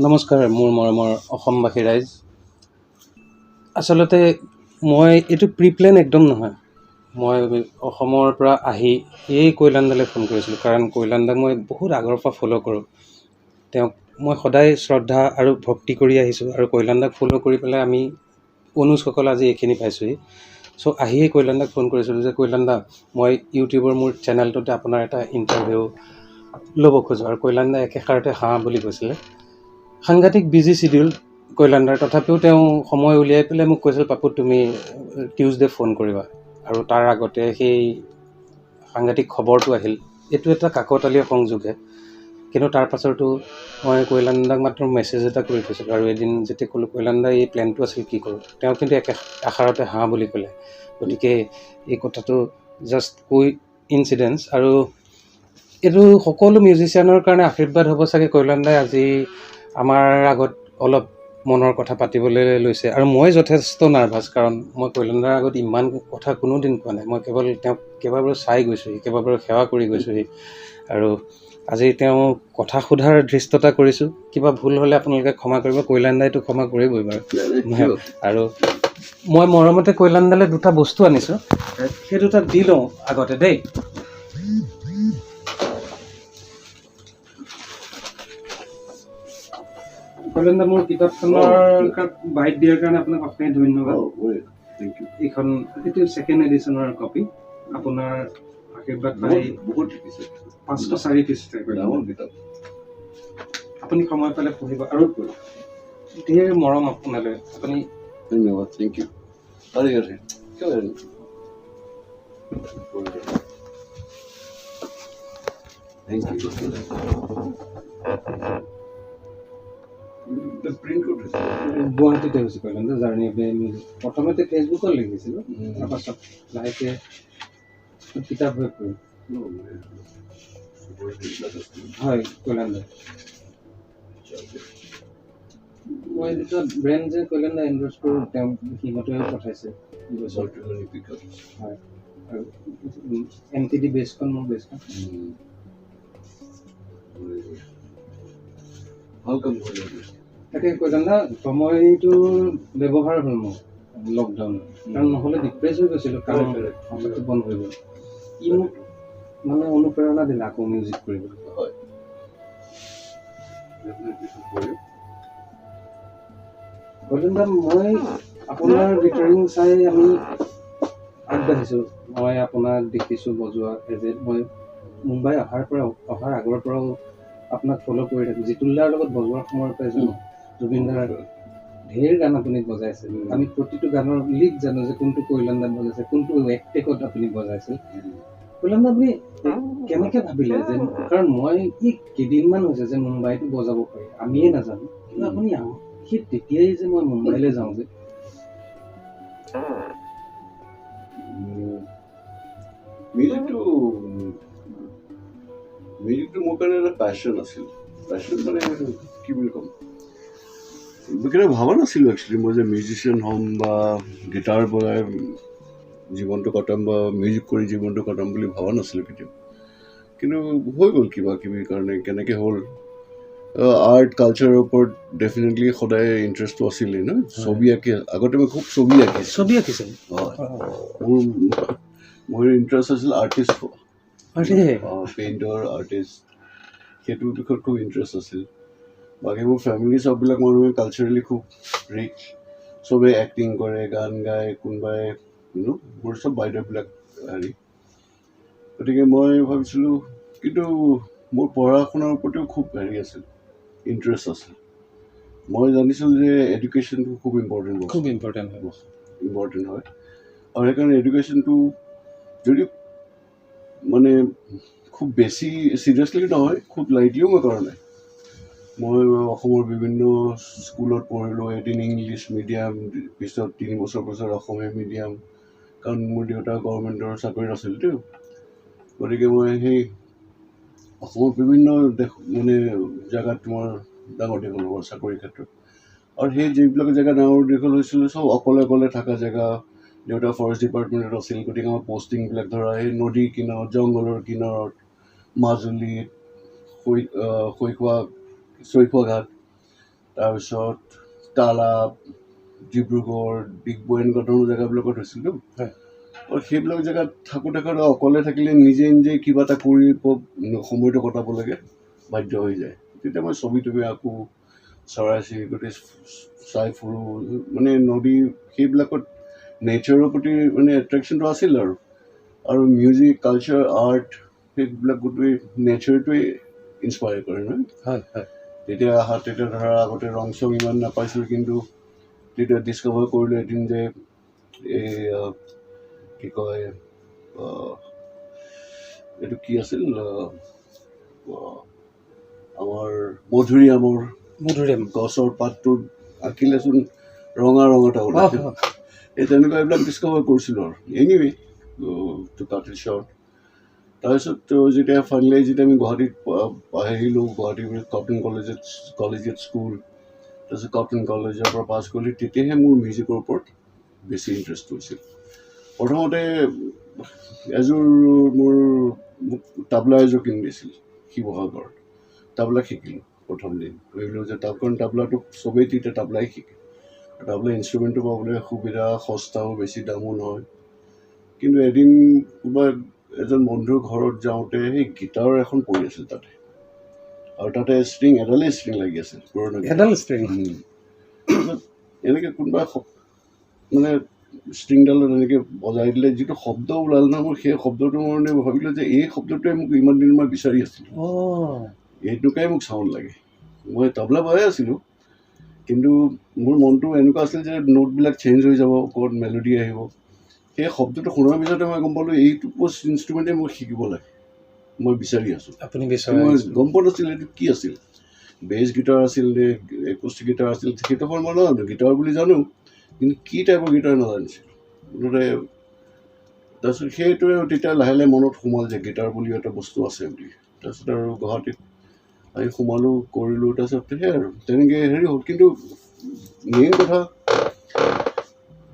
নমস্কাৰ মোৰ মৰমৰ অসমবাসী ৰাইজ। আচলতে মই এইটো প্ৰি প্লেন একদম নহয়। মই অসমৰ পৰা আহি এই কৈলানদালৈ ফোন কৰিছিলোঁ, কাৰণ কৈলানদাক মই বহুত আগৰ পৰা ফ'ল' কৰোঁ। তেওঁক মই সদায় শ্ৰদ্ধা আৰু ভক্তি কৰি আহিছোঁ আৰু কৈলানদাক ফ'ল' কৰি পেলাই আমি অনুজসকল আজি এইখিনি পাইছোঁহি। চ' আহিয়েই কৈলানদাক ফোন কৰিছিলোঁ যে কৈলানদা, মই ইউটিউবৰ মোৰ চেনেলটোতে আপোনাৰ এটা ইণ্টাৰভিউ ল'ব খোজোঁ। আৰু কৈলানদাই একেষাৰতে হাঁ বুলি কৈছিলে। সাংঘাতিক বিজি চিডিউল কৈলানদাৰ, তথাপিও তেওঁ সময় উলিয়াই পেলাই মোক কৈছিল, পাপু তুমি টিউজডে ফোন কৰিবা। আৰু তাৰ আগতে সেই সাংঘাতিক খবৰটো আহিল। এইটো এটা কাকতালীয় সংযোগহে, কিন্তু তাৰ পাছতো মই কৈলানদাক মাত্ৰ মেছেজ এটা কৰি থৈছিলোঁ। আৰু এদিন যেতিয়া ক'লোঁ কৈলানদা এই প্লেনটো আছিল কি কৰোঁ, তেওঁ কিন্তু একে আষাৰতে হাঁ বুলি ক'লে। গতিকে এই কথাটো জাষ্ট কৈ ইনচিডেঞ্চ, আৰু এইটো সকলো মিউজিচিয়ানৰ কাৰণে আশীৰ্বাদ হ'ব চাগে। কৈলানদাই আজি আমাৰ আগত অলপ মনৰ কথা পাতিবলৈ লৈছে আৰু মই যথেষ্ট নাৰ্ভাছ, কাৰণ মই কৈলানদাৰ আগত ইমান কথা কোনোদিন কোৱা নাই। মই কেৱল তেওঁক কেইবাবাৰো চাই গৈছোঁহি, কেইবাবাৰো সেৱা কৰি গৈছোঁহি, আৰু আজি তেওঁ কথা সোধাৰ ধৃষ্টতা কৰিছোঁ। কিবা ভুল হ'লে আপোনালোকে ক্ষমা কৰিব, কৈলানদাইতো ক্ষমা কৰিবই বাৰু। আৰু মই মৰমতে কৈলানদালৈ দুটা বস্তু আনিছোঁ, সেই দুটা দি লওঁ আগতে দেই। কৈলানদা, মোৰ কিতাপখনৰ বাইট দিয়াৰ কাৰণে আপোনাক অশেষ ধন্যবাদ। এইখন এইটো ছেকেণ্ড এডিশ্যনৰ কপি, আপোনাৰ আশীৰ্বাদ পাই বহুত লিখিছে, 504 পৃষ্ঠা। কিতাপ আপুনি সময় পালে পঢ়িব। আৰু ধেৰ মৰম আপোনালৈ, আপুনি ধন্যবাদ, thank U. Thank U. গুৱাহাটীতে হৈছে কৈলানদা, জাৰ্ণি অফ মিউজিক। প্ৰথমতে ফেচবুকত লিখিছিলোঁ, তাৰপাছত লাহেকৈ কিতাপ হৈ পৰিল। হয় কৈলানদা, মই দুটা ব্ৰেণ্ড যে কৈলানদা এণ্ডৰ্ছ কৰোঁ, তেওঁ সিহঁতেও পঠাইছে। হয়, আৰু এম টি ডি বেছখন মোৰ বেছখন। ভাল কাম কৰিলে। তাকে কৈলানদা, সময়টোৰ ব্যৱহাৰ হ'ল মোৰ লকডাউনত, কাৰণ নহ'লে ডিপ্ৰেছ হৈ গৈছিলোঁ, কাৰণ হঠাতে বন্ধ হৈ গ'ল। ই মোক মানে অনুপ্ৰেৰণা দিলে আকৌ মিউজিক কৰিবলৈ। হয়, কৈলানদা, মই আপোনাৰ গিটাৰিং চাই আমি আগবাঢ়িছোঁ। মই আপোনাক দেখিছোঁ বজোৱা, এজ এ মই মুম্বাই অহাৰ আগৰ পৰাও আপোনাক ফ'ল' কৰি থাকোঁ। জিতুলদাৰ লগত বজোৱাৰ সময়ৰ পৰাই জানো, জুবিনদাৰ ঢেৰ গান আপুনি বজাইছে। আমি প্ৰতিটো গানৰ লিড জানো যে কোনটো কৈলানদাত বজাইছে, কোনটো একটেকত আপুনি বজাইছিল। কৈলানদা, আপুনি কেনেকৈ ভাবিলে যে, কাৰণ মই এই কেইদিনমান হৈছে যে মুম্বাইতো বজাব পাৰি, আমিয়ে নাজানো, কিন্তু আপুনি সেই তেতিয়াই যে মই মুম্বাইলৈ যাওঁ যে মিউজিকটো মোৰ কাৰণে এটা পেশ্যন আছিল। পেশ্যন মানে কি বুলি ক'ম, মই কেতিয়াও ভবা নাছিলোঁ একচুৱেলি মই যে মিউজিচিয়ান হ'ম বা গীটাৰ বজাই জীৱনটো কটাম বা মিউজিক কৰি জীৱনটো কটাম বুলি ভবা নাছিলোঁ কেতিয়াও। কিন্তু হৈ গ'ল কিবা কিবি কাৰণে, কেনেকৈ হ'ল। আৰ্ট কালচাৰৰ ওপৰত ডেফিনেটলি সদায় ইণ্টাৰেষ্টটো আছিলেই ন। ছবি আঁকি, আগতে মই খুব ছবি আঁকিছিলোঁ। ছবি আঁকিছিল? হয়, মোৰ ইণ্টাৰেষ্ট আছিল আৰ্টিষ্ট, পেইণ্টাৰ, আৰ্টিষ্ট, সেইটোৰ বিষয়ত খুব ইণ্টাৰেষ্ট আছিল। বাকী মোৰ ফেমিলি চববিলাক মানুহে কালচাৰেলি খুব ৰিচ, চবেই এক্টিং কৰে, গান গায়, কোনোবাই মোৰ চব বাইদেউবিলাক হেৰি। গতিকে মই ভাবিছিলোঁ, কিন্তু মোৰ পঢ়া শুনাৰ প্ৰতিও খুব হেৰি আছিল, ইণ্টাৰেষ্ট আছিল। মই জানিছিলোঁ যে এডুকেশ্যনটো খুব ইম্পৰ্টেণ্ট, খুব ইম্পৰ্টেণ্ট হয়, ইম্পৰ্টেণ্ট হয়। আৰু সেইকাৰণে এডুকেশ্যনটো যদি মানে খুব বেছি চিৰিয়াছলি নহয়, খুব লাইটলিও মই কৰা নাই। মই অসমৰ বিভিন্ন স্কুলত পঢ়িলোঁ, এদিন ইংলিছ মিডিয়াম, পিছত 3 বছৰ পিছত অসমীয়া মিডিয়াম, কাৰণ মোৰ দেউতা গভৰ্ণমেণ্টৰ চাকৰিত আছিলতো। গতিকে মই সেই অসমৰ বিভিন্ন দেশ মানে জেগাত তোমাৰ ডাঙৰ দীঘল হ'ব চাকৰিৰ ক্ষেত্ৰত। আৰু সেই যিবিলাক জেগা ডাঙৰ দীঘল হৈছিলোঁ, চব অকলে অকলে থকা জেগা। দেউতা ফৰেষ্ট ডিপাৰ্টমেণ্টত আছিল, গতিকে আমাৰ পষ্টিংবিলাক ধৰা সেই নদীৰ কিনাৰত, জংঘলৰ কিনাৰত, মাজুলীত, শৈখোৱা ঘাট, তাৰপিছত তালাপ, ডিব্ৰুগড়, ডিগবৈ এনেকুৱা ধৰণৰ জেগাবিলাকত হৈছিলতো। আৰু সেইবিলাক জেগাত থাকোঁতে থাকোঁতে অকলে থাকিলে নিজে নিজে কিবা এটা কৰি সময়টো কটাব লাগে, বাধ্য হৈ যায়। তেতিয়া মই ছবি তবি আঁকো, চৰাই চিৰিকটি চাই ফুৰোঁ, মানে নদী সেইবিলাকত নেচাৰৰ প্ৰতি মানে এট্ৰেকশ্যনটো আছিল আৰু আৰু মিউজিক, কালচাৰ, আৰ্ট সেইবিলাক গোটেই নেচাৰটোৱে ইনস্পায়াৰ কৰে নহয়। হয় হয়। তেতিয়া অহা তেতিয়া ধৰা আগতে ৰং চং ইমান নাপাইছিলোঁ, কিন্তু তেতিয়া ডিছকভাৰ কৰিলোঁ এদিন যে এই কি কয়, এইটো কি আছিল, আমাৰ মধুৰিআমৰ মধুৰিআম গছৰ পাতটো আঁকিলেচোন ৰঙা ৰং এটা ওলাইছিল। এই তেনেকুৱা এইবিলাক ডিছকভাৰ কৰিছিলোঁ আৰু anyway, to cut it short, তাৰপিছত যেতিয়া ফাইনেলি যেতিয়া আমি গুৱাহাটীত আহিলোঁ, গুৱাহাটী কটন কলেজত, কলেজিয়েট স্কুল, তাৰপিছত কটন কলেজৰ পৰা পাছ কৰিলোঁ, তেতিয়াহে মোৰ মিউজিকৰ ওপৰত বেছি ইণ্টাৰেষ্ট হৈছিল। প্ৰথমতে এযোৰ মোক তাবলা এযোৰ কিনি দিছিল শিৱসাগৰত। তাবলা শিকিলোঁ প্ৰথম দিন। ভাবিলোঁ যে কাৰণ তাবলাটো চবেই তেতিয়া তাবলাই শিকে। তাবলা ইনষ্ট্ৰুমেণ্টটো পাবলৈ সুবিধা, সস্তাও, বেছি দামো নহয়। কিন্তু এদিন কোনোবা এজন বন্ধুৰ ঘৰত যাওঁতে সেই গীটাৰ এখন পৰি আছিল তাতে, আৰু তাতে ষ্ট্ৰিং এডালেই ষ্ট্ৰিং লাগি আছিল পুৰণা গীটাৰ। এডাল ষ্ট্ৰিং? তাৰপিছত এনেকৈ কোনোবা মানে ষ্ট্ৰিংডালত এনেকৈ বজাই দিলে, যিটো শব্দ ওলাল ন, মোৰ সেই শব্দটো মই মানে ভাবিলোঁ যে এই শব্দটোৱে মোক ইমান দিন মই বিচাৰি আছিলোঁ, এইটোকে মোক চাউণ্ড লাগে। মই তাবলা বজাই আছিলোঁ, কিন্তু মোৰ মনটো এনেকুৱা আছিল যে নোটবিলাক চেঞ্জ হৈ যাব, ক'ত মেলোডি আহিব। সেই শব্দটো শুনাৰ পিছতে মই গম পালোঁ এইটো ইনষ্ট্ৰুমেণ্টেই মই শিকিব লাগে, মই বিচাৰি আছোঁ। আপুনি বিচৰা মই গম পোৱা নাছিলোঁ এইটো কি আছিল, বেছ গীটাৰ আছিল নে একোষ্টিক গীটাৰ আছিল, সেইটো সময়ত মই নাজানো। গীটাৰ বুলি জানো, কিন্তু কি টাইপৰ গীটাৰ নাজানিছিলোঁ মুঠতে। তাৰপিছত সেইটোৱে তেতিয়া লাহে লাহে মনত সোমাল যে গীটাৰ বুলি এটা বস্তু আছে বুলি। তাৰপিছত আৰু গুৱাহাটীত আহি সোমালোঁ, কৰিলোঁ, তাৰপিছত সেয়াই আৰু তেনেকৈ হেৰি হ'ল। কিন্তু মেইন কথা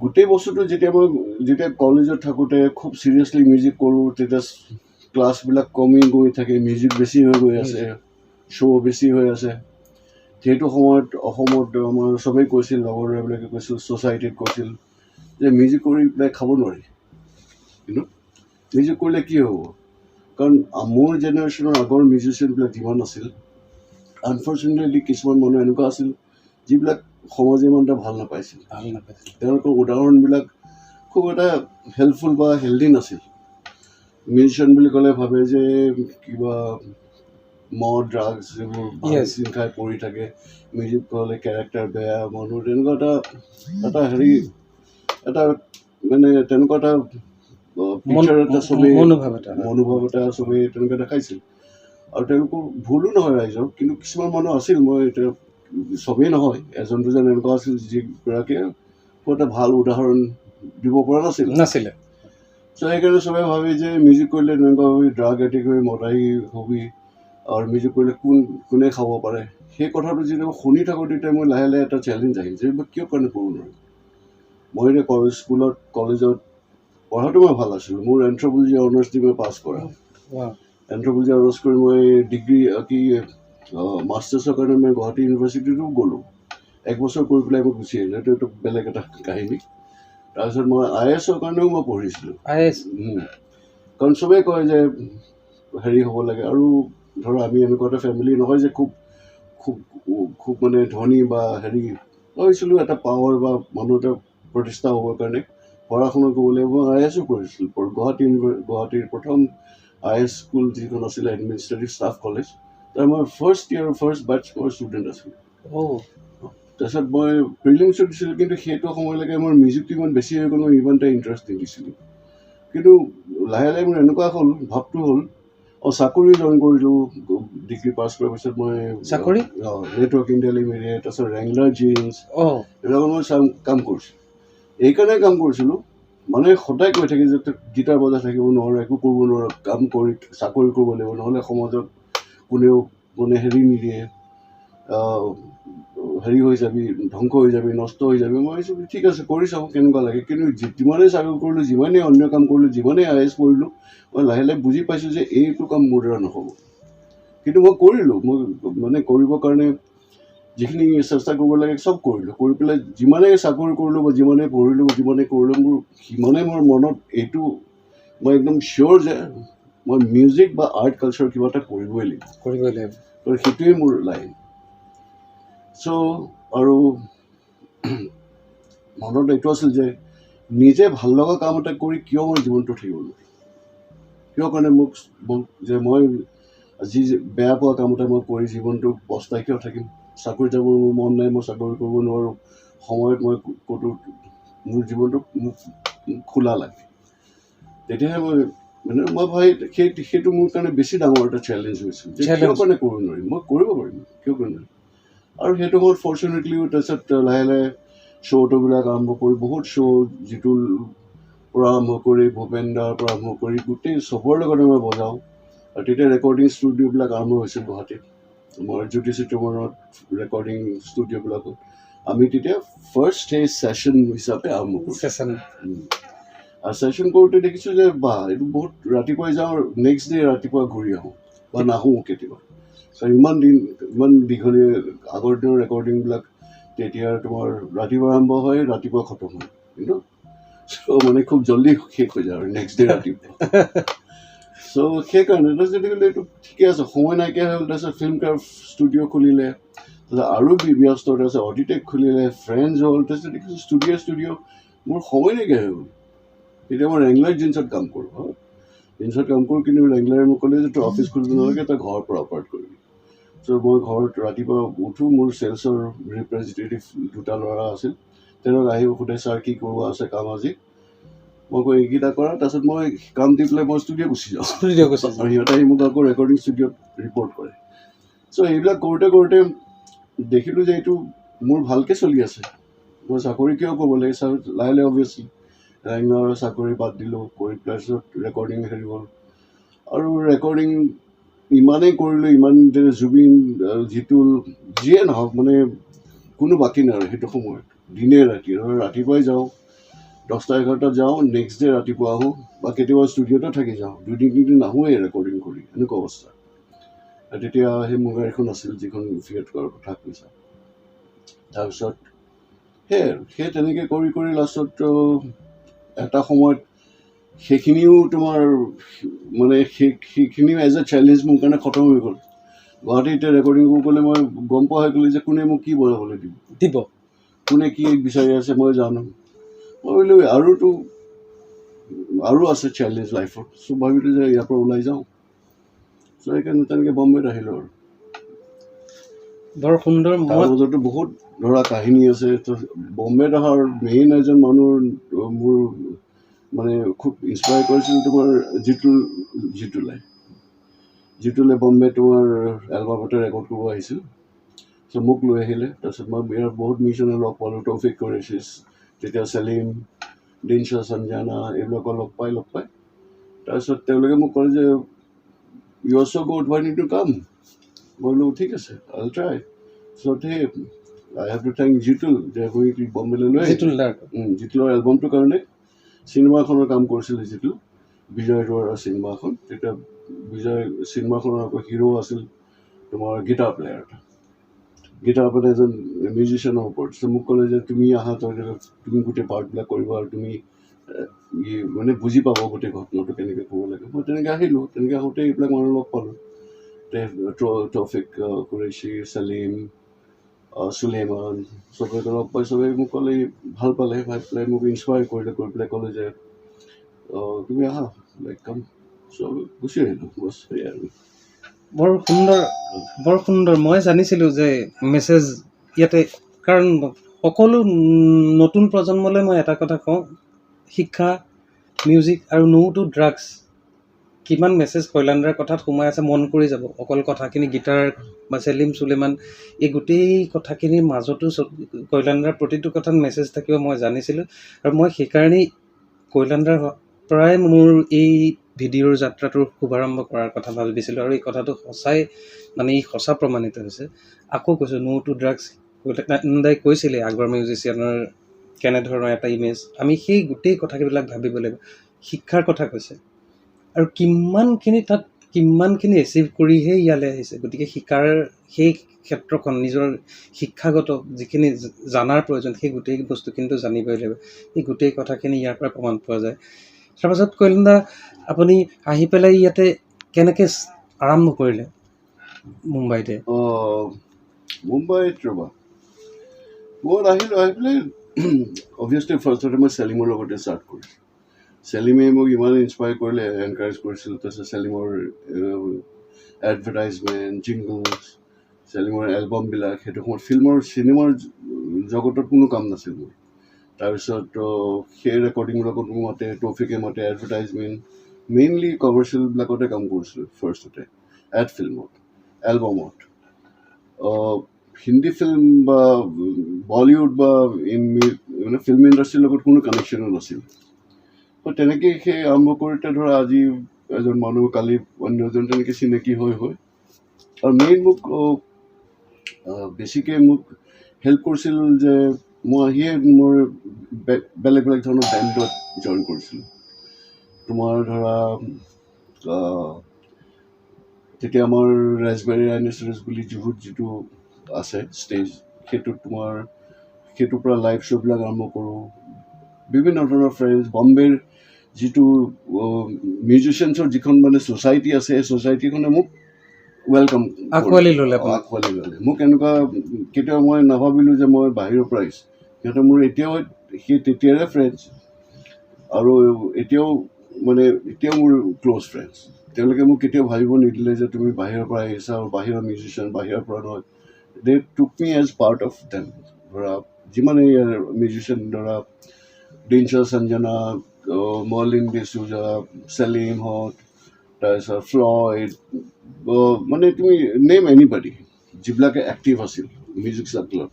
গোটেই বস্তুটো যেতিয়া মই যেতিয়া কলেজত থাকোঁতে খুব চিৰিয়াছলি মিউজিক কৰোঁ, তেতিয়া ক্লাছবিলাক কমি গৈ থাকে, মিউজিক বেছি হৈ গৈ আছে, শ্ব' বেছি হৈ আছে। সেইটো সময়ত অসমত আমাৰ চবেই কৈছিল, লগৰ ল'ৰাবিলাকে কৈছিল, ছ'চাইটিত কৈছিল যে মিউজিক কৰি পেলাই খাব নোৱাৰি। কিন্তু মিউজিক কৰিলে কি হ'ব? কাৰণ মোৰ জেনেৰেশ্যনৰ আগৰ মিউজিচিয়ানবিলাক যিমান আছিল, আনফৰ্চুনেটলি কিছুমান মানুহ এনেকুৱা আছিল যিবিলাক সমাজে ইমান এটা ভাল নাপাইছিল। ভাল নাপাইছিল। তেওঁলোকৰ উদাহৰণবিলাক খুব এটা হেল্পফুল বা হেল্ডি নাছিল। মিউজিচিয়ান বুলি ক'লে ভাবে যে কিবা মদ, ড্ৰাগছ এইবোৰ খাই পৰি থাকে, মিউজিক ক'লে কেৰেক্টাৰ বেয়া মানুহ, তেনেকুৱা এটা হেৰি এটা মানে তেনেকুৱা এটা পিকচাৰ এটা চবেই মনোভাৱ এটা। মনোভাৱ এটা চবেই তেনেকুৱা দেখাইছিল। আৰু তেওঁলোকৰ ভুলো নহয় ৰাইজৰ, কিন্তু কিছুমান মানুহ আছিল, মই এতিয়া চবেই নহয়, এজন দুজন এনেকুৱা আছিল যিগৰাকীয়ে খুব এটা ভাল উদাহৰণ দিব পৰা নাছিল। নাছিলে। চ' সেইকাৰণে চবেই ভাবে যে মিউজিক কৰিলে তেনেকুৱা হবি, ড্ৰাগ এডিক্ট হৈ মদাহী হবি, আৰু মিউজিক কৰিলে কোনে খাব পাৰে। সেই কথাটো যেতিয়া মই শুনি থাকোঁ, তেতিয়া মই লাহে লাহে এটা চেলেঞ্জ আহিল যে মই কিয় কাৰণে কৰিব নোৱাৰোঁ। মই এতিয়া কলেজ, স্কুলত, কলেজত পঢ়াটো মই ভাল আছিলোঁ। মোৰ এন্থ্ৰপলজি অনাৰ্ছ দি মই পাছ কৰা। এন্থ্ৰপলজি অনাৰ্ছ কৰি মই ডিগ্ৰী কি মাষ্টাৰ্ছৰ কাৰণে মই গুৱাহাটী ইউনিভাৰ্চিটিতো গ'লোঁ। এক বছৰ কৰি পেলাই মই গুচি আহিলোঁ, সেইটো বেলেগ এটা কাহিনী। তাৰপিছত মই আই এছৰ কাৰণেও মই পঢ়িছিলোঁ। I S? কাৰণ চবেই কয় যে হেৰি হ'ব লাগে, আৰু ধৰা আমি এনেকুৱা এটা ফেমিলি নহয় যে খুব খুব খুব মানে ধনী বা হেৰি, ভাবিছিলোঁ এটা পাৱাৰ বা মানুহ এটা প্ৰতিষ্ঠা হ'বৰ কাৰণে পঢ়া শুনা কৰিব লাগিব। মই আই এছো পঢ়িছিলোঁ। গুৱাহাটীৰ প্ৰথম I S school যিখন আছিলে এডমিনিষ্ট্ৰেটিভ ষ্টাফ কলেজ, তাৰ মই ফাৰ্ষ্ট ইয়েৰ ফাৰ্ষ্ট বেটছ মই ষ্টুডেণ্ট আছিলোঁ। তাৰপিছত মই প্ৰিলিমছো দিছিলোঁ, কিন্তু সেইটো সময়লৈকে মোৰ মিউজিকটো ইমান বেছি হৈ গ'ল, মই ইমান এটা ইণ্টাৰেষ্ট নিদিছিলোঁ। কিন্তু লাহে লাহে মোৰ এনেকুৱা হ'ল, ভাৱটো হ'ল, চাকৰি জইন কৰিলোঁ ডিগ্ৰী পাছ কৰাৰ পিছত মই। চাকৰি? নেটৱৰ্ক ইণ্ডিয়া লিমিটেড, তাৰপিছত ৰেংলাৰ জিন্স, এইবিলাকত মই কাম কৰিছিলোঁ। এইকাৰণে কাম কৰিছিলোঁ, মানুহে সদায় কৈ থাকে যে তই গীটাৰ বজাই থাকিব নোৱাৰোঁ, একো কৰিব নোৱাৰোঁ, কাম কৰি চাকৰি কৰিব লাগিব, নহ'লে সমাজত কোনেও মানে হেৰি নিদিয়ে, হেৰি হৈ যাবি, ধ্বংস হৈ যাবি, নষ্ট হৈ যাবি। মই ভাবিছোঁ ঠিক আছে, কৰি চাওঁ কেনেকুৱা লাগে। কিন্তু যিমানেই চাকৰি কৰিলোঁ, যিমানেই অন্য কাম কৰিলোঁ, যিমানেই I S পঢ়িলোঁ, মই লাহে লাহে বুজি পাইছোঁ যে এইটো কাম মোৰ দ্বাৰা নহ'ব। কিন্তু মই কৰিলোঁ, মই মানে কৰিবৰ কাৰণে যিখিনি চেষ্টা কৰিব লাগে চব কৰিলোঁ। কৰি পেলাই যিমানেই চাকৰি কৰিলোঁ বা যিমানেই পঢ়িলোঁ, যিমানেই কৰিলোঁ, মোৰ সিমানেই মোৰ মনত এইটো মই একদম চিয়'ৰ যে মই মিউজিক বা আৰ্ট কালচাৰ কিবা এটা কৰিবই লাগিব। কৰিবই লাগিব। তো সেইটোৱেই মোৰ লাইন। চ' আৰু মনত এইটো আছিল যে নিজে ভাল লগা কাম এটা কৰি কিয় মই জীৱনটো থাকিব নোৱাৰিম, কিয় কাৰণে মোক মোক যে মই যি বেয়া পোৱা কাম এটা মই কৰি জীৱনটো পস্তাই কিয় থাকিম। চাকৰি যাব মোৰ মন নাই, মই চাকৰি কৰিব নোৱাৰোঁ, সময়ত মই ক'তো মোৰ জীৱনটো মোক খোলা লাগে। তেতিয়াহে মই মানে মই ভাই সেইটো মোৰ কাৰণে বেছি ডাঙৰ এটা চেলেঞ্জ হৈছিল যে কিয় Challenge. কাৰণে কৰিব নোৱাৰিম, মই কৰিব পাৰিম, কিয় কৰিব নোৱাৰিম। আৰু সেইটো সময়ত ফৰ্চুনেটলিও তাৰপিছত লাহে লাহে শ্ব' ট'বিলাক আৰম্ভ কৰি বহুত শ্ব', জিতুল পৰা আৰম্ভ কৰি ভূপেন দাৰ পৰা আৰম্ভ কৰি গোটেই চবৰে লগতে মই বজাওঁ। আৰু তেতিয়া ৰেকৰ্ডিং ষ্টুডিঅ'বিলাক আৰম্ভ হৈছিল গুৱাহাটীত, মই জ্যোতি চিত্ৰবনত ৰেকৰ্ডিং ষ্টুডিঅ'বিলাকত আমি তেতিয়া ফাৰ্ষ্ট সেই ছেশ্যন হিচাপে আৰম্ভ কৰিছোঁ। ছেশ্যন। আৰু ছেশ্যন কৰোঁতে দেখিছোঁ যে বাহ, এইটো বহুত ৰাতিপুৱাই যাওঁ, নেক্সট ডে ৰাতিপুৱা ঘূৰি আহোঁ বা নাহোঁ কেতিয়াবা। চ' ইমান দিন ইমান দীঘলীয়া আগৰ দিনৰ ৰেকৰ্ডিংবিলাক তেতিয়া তোমাৰ ৰাতিপুৱা আৰম্ভ হয়, ৰাতিপুৱা খতম হয়, কিন্তু চ' মানে খুব জল্দি শেষ হৈ যায় আৰু নেক্সট ডে ৰাতিপুৱা। চ' সেইকাৰণে তাৰপিছত দেখিলোঁ এইটো ঠিকে আছে, সময় নাইকিয়া হ'ল। তাৰপিছত ফিল্ম ক্ৰাফ্ট ষ্টুডিঅ' খুলিলে, তাৰপিছত আৰু ব্যস্ত, তাৰপিছত অডিটেক খুলিলে, ফ্ৰেণ্ডছ হ'ল, তাৰপিছত দেখিছোঁ ষ্টুডিঅ' ষ্টুডিঅ' মোৰ সময় নাইকিয়া হৈ গ'ল। তেতিয়া মই ৰেংলাৰ জিন্সত কাম কৰোঁ, হয় জিন্সত কাম কৰোঁ, কিন্তু ৰেংলাৰে মোক ক'লে যে তই অফিচ খুলিব নালাগে, তই ঘৰৰ পৰা অপাৰেট কৰিবি। চ' মই ঘৰত ৰাতিপুৱা উঠোঁ, মোৰ চেলছৰ ৰিপ্ৰেজেণ্টেটিভ দুটা ল'ৰা আছিল, তেওঁলোক আহিব সোধে ছাৰ কি কৰিব আছে কাম আজি, মই কওঁ এইকেইটা কৰা, তাৰপিছত মই কাম দি পেলাই মই ষ্টুডিঅ' গুচি যাওঁ। ষ্টুডিঅ' গুচি আৰু সিহঁতে আহি মোক আকৌ ৰেকৰ্ডিং ষ্টুডিঅ'ত ৰিপৰ্ট কৰে। চ' এইবিলাক কৰোঁতে কৰোঁতে দেখিলোঁ যে এইটো মোৰ ভালকৈ চলি আছে, মই চাকৰি কিয় কৰিব লাগে। ছাৰ লাহে লাহে অভিয়াছলি ৰেংলাৰৰ চাকৰি বাদ দিলোঁ, কৰি পেলাই তাৰপিছত ৰেকৰ্ডিং হেৰি হ'ল। আৰু ৰেকৰ্ডিং ইমানেই কৰিলোঁ, ইমান জুবিন, জিতুল, যিয়ে নহওক মানে কোনো বাকী নাই আৰু সেইটো সময়ত দিনে ৰাতি, ধৰ ৰাতিপুৱাই যাওঁ 10টা 11টাত যাওঁ, নেক্সট ডে ৰাতিপুৱা আহোঁ বা কেতিয়াবা ষ্টুডিঅ'তে থাকি যাওঁ, দুদিন তিনিদিন নাহোঁৱেই ৰেকৰ্ডিং কৰি, এনেকুৱা অৱস্থা। আৰু তেতিয়া সেই মোৰ গাড়ীখন আছিল যিখন ফিয়েট কৰাৰ কথা কৈছা। তাৰপিছত সেয়াই আৰু সেই তেনেকৈ কৰি কৰি লাষ্টত এটা সময়ত সেইখিনিও তোমাৰ মানে সেইখিনিও এজ এ চেলেঞ্জ মোৰ কাৰণে খতম হৈ গ'ল। গুৱাহাটীত এতিয়া ৰেকৰ্ডিং কৰিব গ'লে মই গম পোৱা হৈ গ'লো যে কোনে মোক কি বজাবলৈ দিব, দিব, কোনে কি বিচাৰি আছে মই জানো। মই ভাবিলোঁ আৰুতো আৰু আছে চেলেঞ্জ লাইফত, চ' ভাবিলোঁ যে ইয়াৰ পৰা ওলাই যাওঁ। চ' সেইকাৰণে তেনেকৈ বম্বেত আহিলোঁ আৰু। বৰ সুন্দৰ। তাৰ মাজতো বহুত ধৰা কাহিনী আছে। তো বম্বেত অহাৰ মেইন এজন মানুহ মোৰ মানে খুব ইনস্পায়াৰ কৰিছিল তোমাৰ জিতুলে। জিতুলে বম্বে তোমাৰ এলবাম এটা ৰেকৰ্ড কৰিব আহিছিল, চ' মোক লৈ আহিলে। তাৰপিছত মই ইয়াৰ বহুত মিউজিচিয়ানক লগ পালোঁ, তৌফিক কুৰেশ্বি, তেতিয়া চেলিম, দিনশ্বা সঞ্জানা, এইবিলাকক লগ পাই তাৰপিছত তেওঁলোকে মোক ক'লে যে you are so good, why need to come. মই বোলো ঠিক আছে, I try. চ' সেই I have to thank Jitul যে মই বম্বেলৈ লৈ আহিল। জিতুল দাৰ। জিতুলৰ এলবামটোৰ কাৰণে চিনেমাখনৰ কাম কৰিছিলে জিতুল, বিজয় দুৱাৰা চিনেমাখন। তেতিয়া বিজয় চিনেমাখনৰ আকৌ হিৰ' আছিল তোমাৰ গীটাৰ প্লেয়াৰ এটা, গীটাৰ প্লেয়াৰ এজন মিউজিচিয়ানৰ ওপৰত। চ' মোক ক'লে যে তুমি আহা, তই তুমি গোটেই পাৰ্টবিলাক কৰিবা আৰু তুমি মানে বুজি পাব গোটেই ঘটনাটো কেনেকৈ ক'ব লাগে। মই তেনেকৈ আহিলোঁ, তেনেকৈ আহোঁতে এইবিলাক মানুহ লগ পালোঁ, তৌফিক কুৰেশ্বি, চেলিম, চুলেমান, চবকে লগ পাই চবেই মোক ক'লে, ভাল পালে, ভাল পেলাই মোক ইনস্পায়াৰ কৰিলে, কৰি পেলাই ক'লে যে তুমি আহা, লাইক কাম। চ' গুচি আহিলোঁ, বছ সেয়াই আৰু। বৰ সুন্দৰ, বৰ সুন্দৰ। মই জানিছিলোঁ যে মেছেজ ইয়াতে, কাৰণ সকলো নতুন প্ৰজন্মলৈ মই এটা কথা কওঁ, শিক্ষা, মিউজিক আৰু ন' টু ড্ৰাগছ, কিমান মেছেজ কল্যাণদাৰ কথাত সোমাই আছে মন কৰি যাব। অকল কথাখিনি গীটাৰ বা চেলিম চুলেমান এই গোটেই কথাখিনিৰ মাজতো কল্যাণদাৰ প্ৰতিটো কথাত মেছেজ থাকিব মই জানিছিলোঁ। আৰু মই সেইকাৰণেই কল্যাণদাৰ পৰাই মোৰ এই ভিডিঅ'ৰ যাত্ৰাটোৰ শুভাৰম্ভ কৰাৰ কথা ভাবিছিলোঁ। আৰু এই কথাটো সঁচাই মানে ই সঁচা প্ৰমাণিত হৈছে। আকৌ কৈছোঁ, ন' টু ড্ৰাগছ, কল্যাণদাই কৈছিলে আগৰ মিউজিচিয়ানৰ কেনেধৰণৰ এটা ইমেজ, আমি সেই গোটেই কথাবিলাক ভাবিব লাগিব। শিক্ষাৰ কথা কৈছে আৰু কিমানখিনি তাত কিমানখিনি এচিভ কৰিহে ইয়ালৈ আহিছে। গতিকে শিকাৰ সেই ক্ষেত্ৰখন, নিজৰ শিক্ষাগত যিখিনি জানাৰ প্ৰয়োজন, সেই গোটেই বস্তুখিনিতো জানিবই লাগিব। এই গোটেই কথাখিনি ইয়াৰ পৰা প্ৰমাণ পোৱা যায়। তাৰপাছত কল্যাণ দা, আপুনি আহি পেলাই ইয়াতে কেনেকৈ আৰম্ভ কৰিলে মুম্বাইতে? মুম্বাইত ৰ'বা, মই আহিলোঁ, আহি পেলাই অভিয়াছলি ফাৰ্ষ্টতে মই চেলিমৰ লগতে ষ্টাৰ্ট কৰিছোঁ। চেলিমে মোক ইমান ইনস্পায়াৰ কৰিলে, এনকাৰেজ কৰিছিল। তাৰপিছত চেলিমৰ এডভাৰটাইজমেণ্ট, জিংগলছ, চেলিমৰ এলবামবিলাক, সেইটো সময়ত ফিল্মৰ চিনেমাৰ জগতত কোনো কাম নাছিল মোৰ। তাৰপিছত সেই ৰেকৰ্ডিংবিলাকত মোক মাতে, টফিকে মাতে, এডভাৰটাইজমেণ্ট, মেইনলি কমাৰ্চিয়েলবিলাকতে কাম কৰিছিলোঁ ফাৰ্ষ্টতে, এড ফিল্মত, এলবামত। হিন্দী ফিল্ম বা বলিউড বা মানে ফিল্ম ইণ্ডাষ্ট্ৰীৰ লগত কোনো কানেকশ্যনো নাছিল। তো তেনেকেই সেই আৰম্ভ কৰোঁতে ধৰা আজি এজন মানুহ, কালি অন্য এজন, তেনেকৈ চিনাকি হৈ হৈ। আৰু মেইন মোক বেছিকৈ মোক হেল্প কৰিছিল যে মই আহিয়ে মোৰ বেলেগ বেলেগ ধৰণৰ বেণ্ডত জইন কৰিছিলোঁ। তোমাৰ ধৰা তেতিয়া আমাৰ ৰেজবেৰী ৰাইনচেৰাছ বুলি জুহুত যিটো আছে ষ্টেজ, সেইটোত তোমাৰ সেইটোৰ পৰা লাইভ শ্ব'বিলাক আৰম্ভ কৰোঁ। বিভিন্ন ধৰণৰ ফ্ৰেণ্ডছ, বম্বেৰ যিটো মিউজিচিয়ানছৰ যিখন মানে ছ'চাইটি আছে, সেই ছ'চাইটিখনে মোক welcome আঁকোৱালি ল'লে আপোনাক। আঁকোৱালি ল'লে মোক। এনেকুৱা কেতিয়াও মই নাভাবিলোঁ যে মই বাহিৰৰ পৰা আহিছোঁ। সিহঁতে মোৰ এতিয়াও সেই তেতিয়াৰে ফ্ৰেণ্ডছ আৰু এতিয়াও মানে এতিয়াও মোৰ ক্ল'জ ফ্ৰেণ্ডছ। তেওঁলোকে মোক কেতিয়াও ভাবিব নিদিলে যে তুমি বাহিৰৰ পৰা আহিছা আৰু বাহিৰৰ মিউজিচিয়ান, বাহিৰৰ পৰা নহয়। They took me as part of them. ধৰা যিমানেই ইয়াৰ মিউজিচিয়ান, ধৰা দিনশ্বা সঞ্জনা, মৰ্লিন ডিচুজা, চেলিমহঁত, তাৰপিছত ফ্লইড, মানে তুমি নেম এনিবাডি, যিবিলাকে এক্টিভ আছিল মিউজিক চাৰ্কেলত,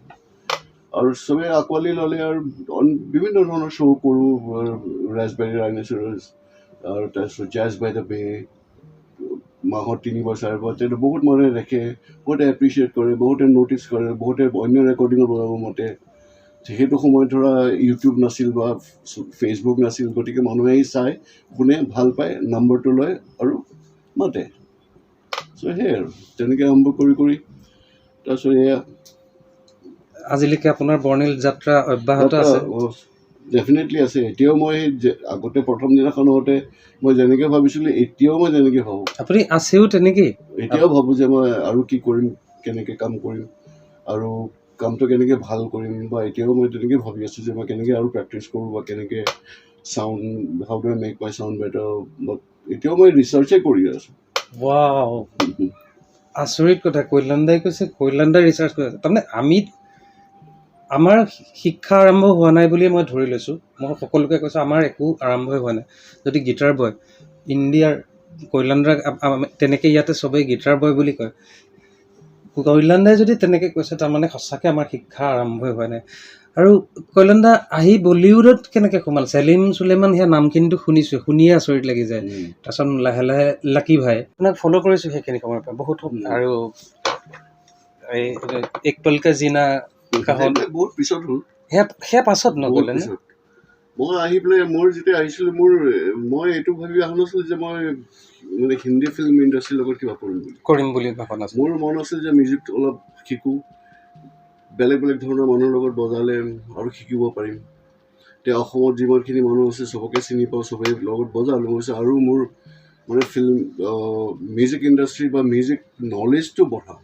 আৰু চবেই আঁকোৱালি ল'লে। আৰু বিভিন্ন ধৰণৰ শ্ব' কৰোঁ, ৰাজবেৰী ৰাইনেচাৰ্ছ আৰু তাৰপিছত জেজ বাই the বে, মাহত তিনিবাৰ চাৰিবাৰ। তেতিয়া বহুত মানুহে দেখে, বহুতে এপ্ৰিচিয়েট কৰে, বহুতে ন'টিছ কৰে, বহুতে অন্য ৰেকৰ্ডিঙত বজাব মাতে। সেইটো সময়ত ধৰা ইউটিউব নাছিল বা ফেচবুক নাছিল, গতিকে মানুহে আহি চায়, শুনে, ভাল পায়, নাম্বাৰটো লয় আৰু মাতে। চ' সেয়াই আৰু তেনেকৈ আৰম্ভ কৰি কৰি তাৰপিছত এয়া আজিলৈকে আপোনাৰ বৰ্ণিল যাত্ৰা অব্যাহত আছে। ডেফিনেটলি আছে। এতিয়াও মই আগতে প্ৰথম দিনাখন হওঁতে মই যেনেকৈ ভাবিছিলোঁ, এতিয়াও মই তেনেকৈ ভাবোঁ। আপুনি আছেও তেনেকেই? এতিয়াও ভাবোঁ যে মই আৰু কি কৰিম, কেনেকৈ কাম কৰিম আৰু কামটো কেনেকৈ ভাল কৰিম, বা এতিয়াও মই তেনেকৈ ভাবি আছোঁ যে মই কেনেকৈ আৰু প্ৰেক্টিছ কৰোঁ বা কেনেকৈ sound, how do I make my sound better. But এতিয়াও মই ৰিচাৰ্চেই কৰি আছোঁ। ৱাও, আচৰিত কথা। কল্যাণ দাই কৈছে, কল্যাণ দাই ৰিচাৰ্চ কৰি আছে। তাৰমানে আমাৰ শিক্ষা আৰম্ভ হোৱা নাই বুলিয়ে মই ধৰি লৈছোঁ। মই সকলোকে কৈছোঁ, আমাৰ একো আৰম্ভই হোৱা নাই। যদি গীটাৰ বয় ইণ্ডিয়াৰ কল্যাণ দাক তেনেকৈ ইয়াতে চবেই গীটাৰ বয় বুলি কয়, কল্যাণ দাই যদি তেনেকৈ কৈছে, তাৰমানে সঁচাকৈ আমাৰ শিক্ষা আৰম্ভই হোৱা নাই। আৰু কল্যাণ দা আহি বলিউডত কেনেকৈ সোমাল? চেলিম চুলেমান, সেয়া নামখিনিতো শুনিছোঁ, শুনিয়ে আচৰিত লাগি যায়। তাৰপিছত লাহে লাহে লাকি ভাই, আপোনাক ফ'ল' কৰিছোঁ সেইখিনি সময়ৰ পৰা বহুত। আৰু এই এক পল কা জিনা কাহন বহুত পিছত হ'ল। সেয়া পাছত নগ'লে নে? মই আহি পেলাই, মোৰ যেতিয়া আহিছিলোঁ, মই এইটো ভাবি অহা নাছিলোঁ যে মই মানে হিন্দী ফিল্ম ইণ্ডাষ্ট্ৰীৰ লগত কিবা কৰিম বুলি। কৰিম বুলি ভবা নাছিলোঁ। মোৰ মন আছিল যে মিউজিক অলপ শিকোঁ, বেলেগ বেলেগ ধৰণৰ মানুহৰ লগত বজালে আৰু শিকিব পাৰিম। এতিয়া অসমত যিমানখিনি মানুহ আছে চবকে চিনি পাওঁ, চবেই লগত বজালোঁ। মই আৰু মোৰ মানে ফিল্ম মিউজিক ইণ্ডাষ্ট্ৰী বা মিউজিক নলেজটো বঢ়াওঁ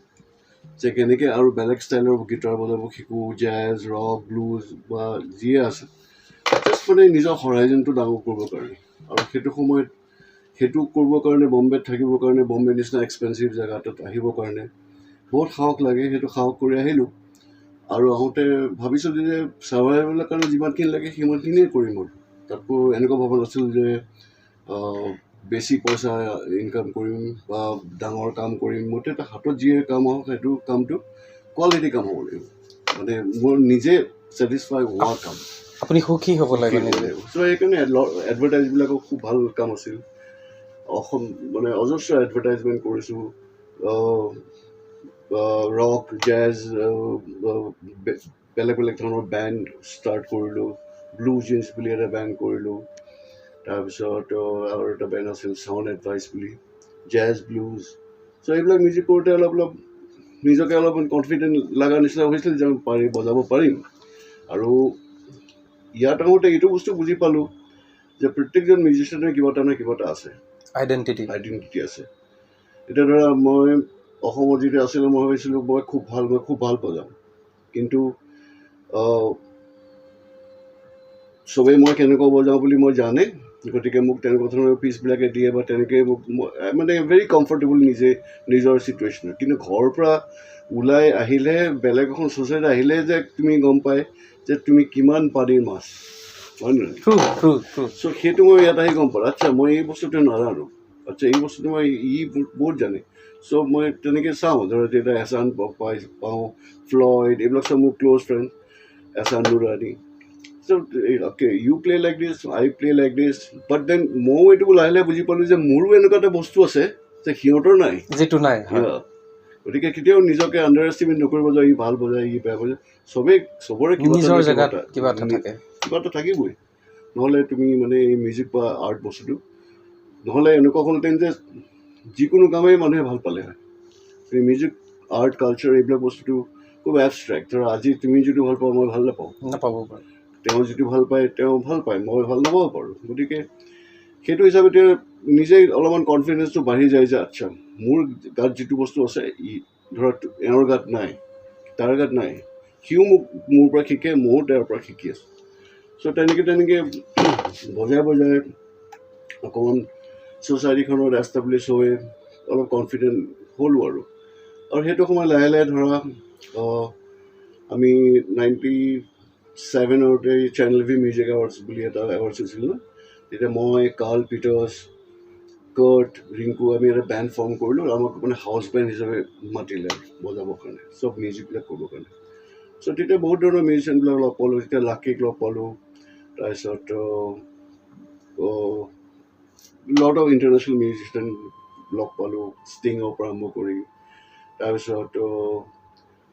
যে কেনেকৈ আৰু বেলেগ ষ্টাইলৰ গীটাৰ বজাব শিকোঁ, জেজ, ৰক, ব্লুজ বা যিয়ে আছে, জাষ্ট মানে নিজৰ হৰাইজনটো ডাঙৰ কৰিবৰ কাৰণে। আৰু সেইটো সময়ত সেইটো কৰিবৰ কাৰণে, বম্বেত থাকিবৰ কাৰণে, বম্বে নিচিনা এক্সপেঞ্চিভ জেগা এটাত আহিবৰ কাৰণে বহুত সাহস লাগে। সেইটো সাহস কৰি আহিলোঁ। আৰু আহোঁতে ভাবিছিলোঁ যে ছাৰ্ভাইভেলৰ কাৰণে যিমানখিনি লাগে সিমানখিনিয়ে কৰিম, আৰু তাতকৈ এনেকুৱা ভবা নাছিলোঁ যে বেছি পইচা ইনকাম কৰিম বা ডাঙৰ কাম কৰিম। মোৰ এটা হাতত যিয়ে কাম আহক, সেইটো কামটো কোৱালিটি কাম হ'ব লাগিব, মানে মোৰ নিজে ছেটিছফাই হোৱা কাম। আপুনি সুখী হ'ব লাগে। চ' সেইকাৰণে এডভাৰটাইজবিলাকো খুব ভাল কাম আছিল। অসম মানে অজস্ৰ এডভাৰটাইজমেণ্ট কৰিছোঁ, ৰক, জেজ, বেলেগ বেলেগ ধৰণৰ বেণ্ড ষ্টাৰ্ট কৰিলোঁ। ব্লু জিন্স বুলি এটা বেণ্ড কৰিলোঁ। তাৰপিছত আৰু এটা বেণ্ড আছিল চাউণ্ড এডভাইচ বুলি। Jazz, blues. চ' এইবিলাক মিউজিক কৰোঁতে অলপ অলপ নিজকে অলপমান কনফিডেণ্ট লগা নিচিনা হৈছিল যে মই পাৰি বজাব পাৰিম। আৰু ইয়াত আহোঁতে এইটো বস্তু বুজি পালোঁ যে প্ৰত্যেকজন মিউজিচিয়ানে কিবা এটা নহয় কিবা এটা আছে, আইডেণ্টিটি, আইডেণ্টিটি আছে। এতিয়া ধৰা মই অসমত যেতিয়া আছিলোঁ, মই ভাবিছিলোঁ মই খুব ভাল বজাওঁ, কিন্তু চবেই মই কেনেকুৱা বজাওঁ বুলি মই জানে। গতিকে মোক তেনেকুৱা ধৰণৰ পিচবিলাকে দিয়ে বা তেনেকৈয়ে মোক মানে ভেৰি কমফৰ্টেবল নিজে নিজৰ চিটুৱেশ্যনত। কিন্তু ঘৰৰ পৰা ওলাই আহিলে, বেলেগ এখন ছ'চাইটি আহিলে যে তুমি গম পায় যে তুমি কিমান পানীৰ মাছ, হয় নহয়? ট্ৰু ট্ৰু ট্ৰু চ' সেইটো মই ইয়াত আহি গম পালোঁ, আচ্ছা, মই এই বস্তুটো নাজানো, আচ্ছা, এই বস্তুটো মই ই বহুত জানে। চ' মই তেনেকৈ চাওঁ, ধৰা যেতিয়া এহচান পাওঁ, ফ্লইড, এইবিলাক চব মোৰ close friend, Ehsan Noorani. So okay, you play like this, I play like this, but then ময়ো এইটো লাহে লাহে বুজি পালোঁ যে মোৰো এনেকুৱা এটা বস্তু আছে যে সিহঁতৰ নাই। যিটো নাই, হয়। Yeah. গতিকে কেতিয়াও নিজকে আণ্ডাৰ এষ্টিমেট নকৰিব যে ই ভাল বজায়, ই বেয়া বজায়। চবেই চবৰে কিবা এটা নিজৰ নহয় কিবা জেগাত কিবা এটা থাকে। কিবা এটা থাকিবই। নহ'লে তুমি মানে এই মিউজিক বা আৰ্ট বস্তুটো নহ'লে এনেকুৱা হ'লহেঁতেন যে যিকোনো কামেই মানুহে ভাল পালে হয়। তুমি মিউজিক, আৰ্ট, কালচাৰ এইবিলাক বস্তুটো খুব এবষ্ট্ৰেক্ট। ধৰা আজি তুমি যিটো ভাল পোৱা, মই ভাল নাপাওঁ। নাপাব পাৰে। তেওঁ যিটো ভাল পায়, তেওঁ ভাল পায়, মই ভাল নাপাব পাৰোঁ। গতিকে সেইটো হিচাপে তেওঁ নিজেই অলপমান কনফিডেঞ্চটো বাঢ়ি যায় যে আচ্ছা, মোৰ গাত যিটো বস্তু আছে, ই ধৰা এওঁৰ গাত নাই, তাৰ গাত নাই। সিও মোক মোৰ পৰা শিকে, ময়ো তেওঁৰ পৰা শিকি আছোঁ। চ' তেনেকৈ তেনেকৈ বজাই বজাই অকণমান ছ'চাইটিখনত এষ্টাব্লিছ হৈ অলপ কনফিডেণ্ট হ'লোঁ। আৰু সেইটো সময় লাহে লাহে ধৰা আমি 97তে চেনেল ভি মিউজিক এৱাৰ্ডছ বুলি এটা এৱাৰ্ডছ হৈছিল ন, তেতিয়া মই, কাৰ্ল পিটাৰ্ছ, কাৰ্ট, ৰিংকু, আমি এটা বেণ্ড ফৰ্ম কৰিলোঁ। আমাক মানে হাউচ বেণ্ড হিচাপে মাতিলে বজাবৰ কাৰণে, চব মিউজিকবিলাক কৰিবৰ কাৰণে। চ' তেতিয়া বহুত ধৰণৰ মিউজিচিয়ানবিলাক লগ পালোঁ। তেতিয়া লাকিক লগ পালোঁ, তাৰপিছত লট অফ ইণ্টাৰনেশ্যনেল মিউজিচিয়ান লগ পালোঁ, ষ্টিঙৰ পৰা আৰম্ভ কৰি। তাৰপিছত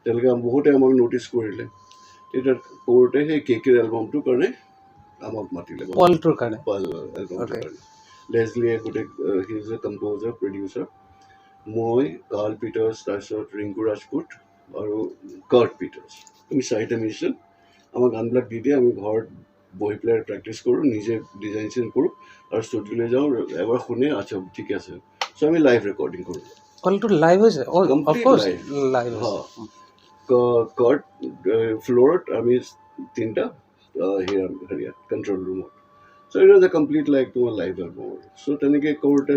তেওঁলোকে বহুতে আমাক ন'টিছ কৰিলে। তেতিয়া কৰোঁতে সেই কে কেৰ এলবামটোৰ কাৰণে আমাক মাতিলে। পলটোৰ কাৰণে? পাল এলবামটোৰ কাৰণে। লেজলিয়ে গোটেই, he is a composer, producer. মই, কাৰ্ল পিটাৰ্ছ, তাৰপিছত ৰিংকু ৰাজপুত আৰু কাৰ্ট পিটাৰ্ছ, আমি চাৰিটা মিউজিচিয়ান। আমাৰ গানবিলাক দি দিয়ে, আমি ঘৰত বহি পেলাই প্ৰেক্টিছ কৰোঁ, নিজে ডিজাইন চিজাইন কৰোঁ আৰু ষ্টুডিঅ'লৈ যাওঁ। এবাৰ শুনে, আচ্ছা, ঠিকে আছে। চ' আমি লাইভ ৰেকৰ্ডিং কৰোঁ। পলটো লাইভ হৈছে? Complete of course. Live. Live. Kurt ফ্ল'ৰত, আমি তিনিটা হেৰিয়াত কণ্ট্ৰল ৰুমত। So it was a complete like তোমাৰ লাইভ এলবাম। চ' তেনেকৈ কৰোঁতে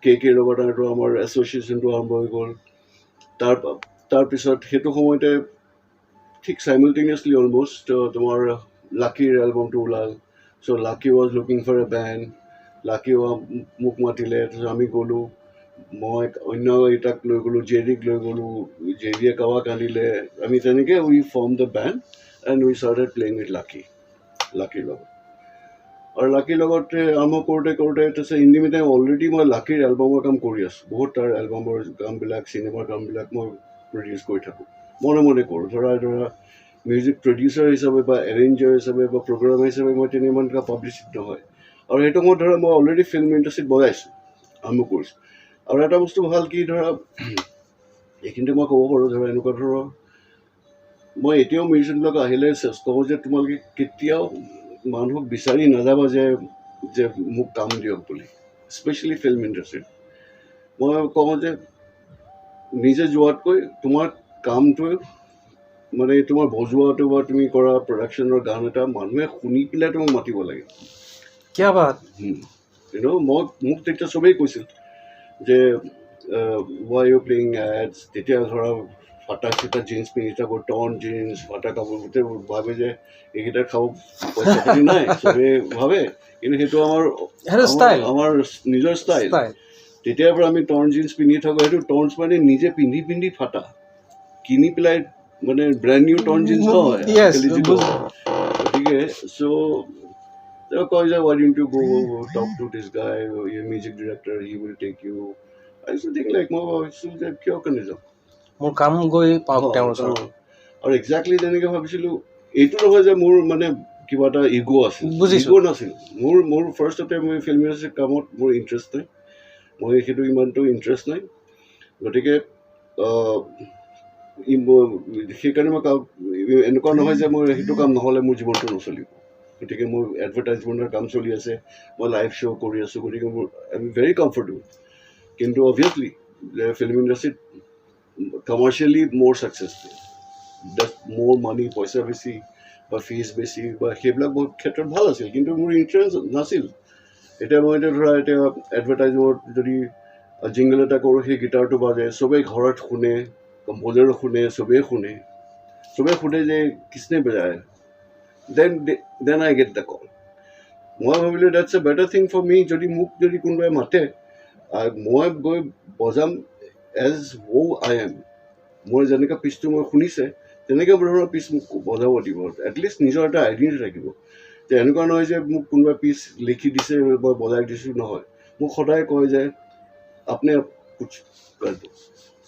কে কেৰ লগত আৰু আমাৰ এছ'চিয়েশ্যনটো আৰম্ভ হৈ গ'ল। তাৰপিছত সেইটো সময়তে ঠিক চাইমলটেনিয়াছলি অলমষ্ট তোমাৰ লাকিৰ এলবামটো ওলাল। So Lucky was looking for a band. Lucky মোক মাতিলে, তাৰপিছত আমি গ'লোঁ। মই অন্য এটাক লৈ গ'লোঁ, জেৰিক লৈ গ'লোঁ, জেৰিয়ে কাৰোবাক আনিলে। আমি তেনেকৈ we form the band and we started playing with Lucky, লাকিৰ লগত। আৰু লাকিৰ লগত আৰম্ভ কৰোঁতে কৰোঁতে, তাৰপিছত ইন the time already মই লাকিৰ এলবামৰ কাম কৰি আছোঁ। বহুত তাৰ এলবামৰ কামবিলাক, চিনেমাৰ কামবিলাক মই প্ৰডিউচ কৰি থাকোঁ, মনে মনে কৰোঁ। ধৰা মিউজিক প্ৰডিউচাৰ হিচাপে বা এৰেঞ্জাৰ হিচাপে বা প্ৰগ্ৰামাৰ হিচাপে মই তেনে ইমান এটা পাব্লিচিটি নহয়। আৰু সেইটো সময়ত ধৰা মই অলৰেডি ফিল্ম ইণ্ডাষ্ট্ৰীত বজাইছোঁ, আৰম্ভ কৰিছোঁ। আৰু এটা বস্তু ভাল কি, ধৰা এইখিনিতে মই ক'ব পাৰোঁ, ধৰা এনেকুৱা ধৰণৰ মই এতিয়াও মিউজিচিয়ানবিলাক আহিলে কওঁ যে তোমালোকে কেতিয়াও মানুহক বিচাৰি নাযাবা যে মোক কাম দিয়ক বুলি, স্পেচিয়েলি ফিল্ম ইণ্ডাষ্ট্ৰীত। মই কওঁ যে নিজে যোৱাতকৈ তোমাৰ কামটোৱে, মানে তোমাৰ বজোৱাটো বা তুমি কৰা প্ৰডাকশ্যনৰ গান এটা মানুহে শুনি পেলাই তোমাক মাতিব লাগে। क्या बात! মই মোক তেতিয়া চবেই কৈছিল যে why you playing ads? তেতিয়া ধৰা ফটা চিটা জিন্স পিন্ধি থাকোঁ, টৰ্ন জিন্স, ফটা কাপোৰ, গোটেই ভাবে যে এইকেইটা খাব পইচা পাতি নাই, চবেই ভাবে। কিন্তু সেইটো আমাৰ সেইটো ষ্টাইল। আমাৰ নিজৰ ষ্টাইল। ষ্টাইল। তেতিয়াৰ পৰা আমি টৰ্ন জিন্স পিন্ধি থাকোঁ। সেইটো টৰ্নছ মানে নিজে পিন্ধি পিন্ধি ফাটা, কিনি পেলাই মানে ব্ৰেণ্ড নিউ টৰ্ন জিন্স নহয় আজিকালি যিটো। গতিকে চ' তেওঁ কয় যে why don't you go talk to this guy, music director, he will take you. I think like মই ভাবিছোঁ যে কিয় কাৰণে যাওঁ? মোৰ কাম গৈ পাওক তেওঁৰ ওচৰত। আৰু একজেক্টলি তেনেকৈ ভাবিছিলোঁ। এইটো নহয় যে মোৰ মানে কিবা এটা ইগ' আছিল। বুজিছোঁ। ইগ' নাছিল মোৰ। মোৰ ফাৰ্ষ্টতে মই ফিল্ম ইণ্ডাষ্ট্ৰীৰ কামত মোৰ ইণ্টাৰেষ্ট নাই। মই সেইটো ইমানটো ইণ্টাৰেষ্ট নাই। গতিকে সেইকাৰণে মই এনেকুৱা নহয় যে মই সেইটো কাম নহ'লে মোৰ জীৱনটো নচলিব। গতিকে মোৰ এডভাৰটাইজমেণ্টৰ কাম চলি আছে, মই লাইভ শ্ব' কৰি আছোঁ, গতিকে মোৰ I am very comfortable. কিন্তু অভিয়াছলি film ইণ্ডাষ্ট্ৰীত commercially more successful, just more money, পইচা বেছি বা ফিজ বেছি বা সেইবিলাক বহুত ক্ষেত্ৰত ভাল আছিল, কিন্তু মোৰ ইণ্টাৰেষ্ট নাছিল। এতিয়া মই এতিয়া ধৰা এতিয়া এডভাৰটাইজমেণ্ট যদি জিংগল এটা কৰোঁ, সেই গীটাৰটো বাজে, চবেই ঘৰত শুনে, কম্প'জাৰো শুনে, চবেই শুনে, চবেই সোধে যে किसने बजाया, then I get the call. মই ভাবিলোঁ that's a better thing for me. যদি মোক যদি কোনোবাই মাতে, মই গৈ বজাম এজ হৌ I am. মই যেনেকুৱা পিচটো মই শুনিছে তেনেকুৱা ধৰণৰ পিচ মোক বজাব দিব, এটলিষ্ট নিজৰ এটা আইডেণ্টিটি থাকিব। যে এনেকুৱা নহয় যে মোক কোনোবাই পিচ লিখি দিছে মই বজাই দিছোঁ, নহয়। মোক সদায় কয় যে আপনি कुछ कर दो।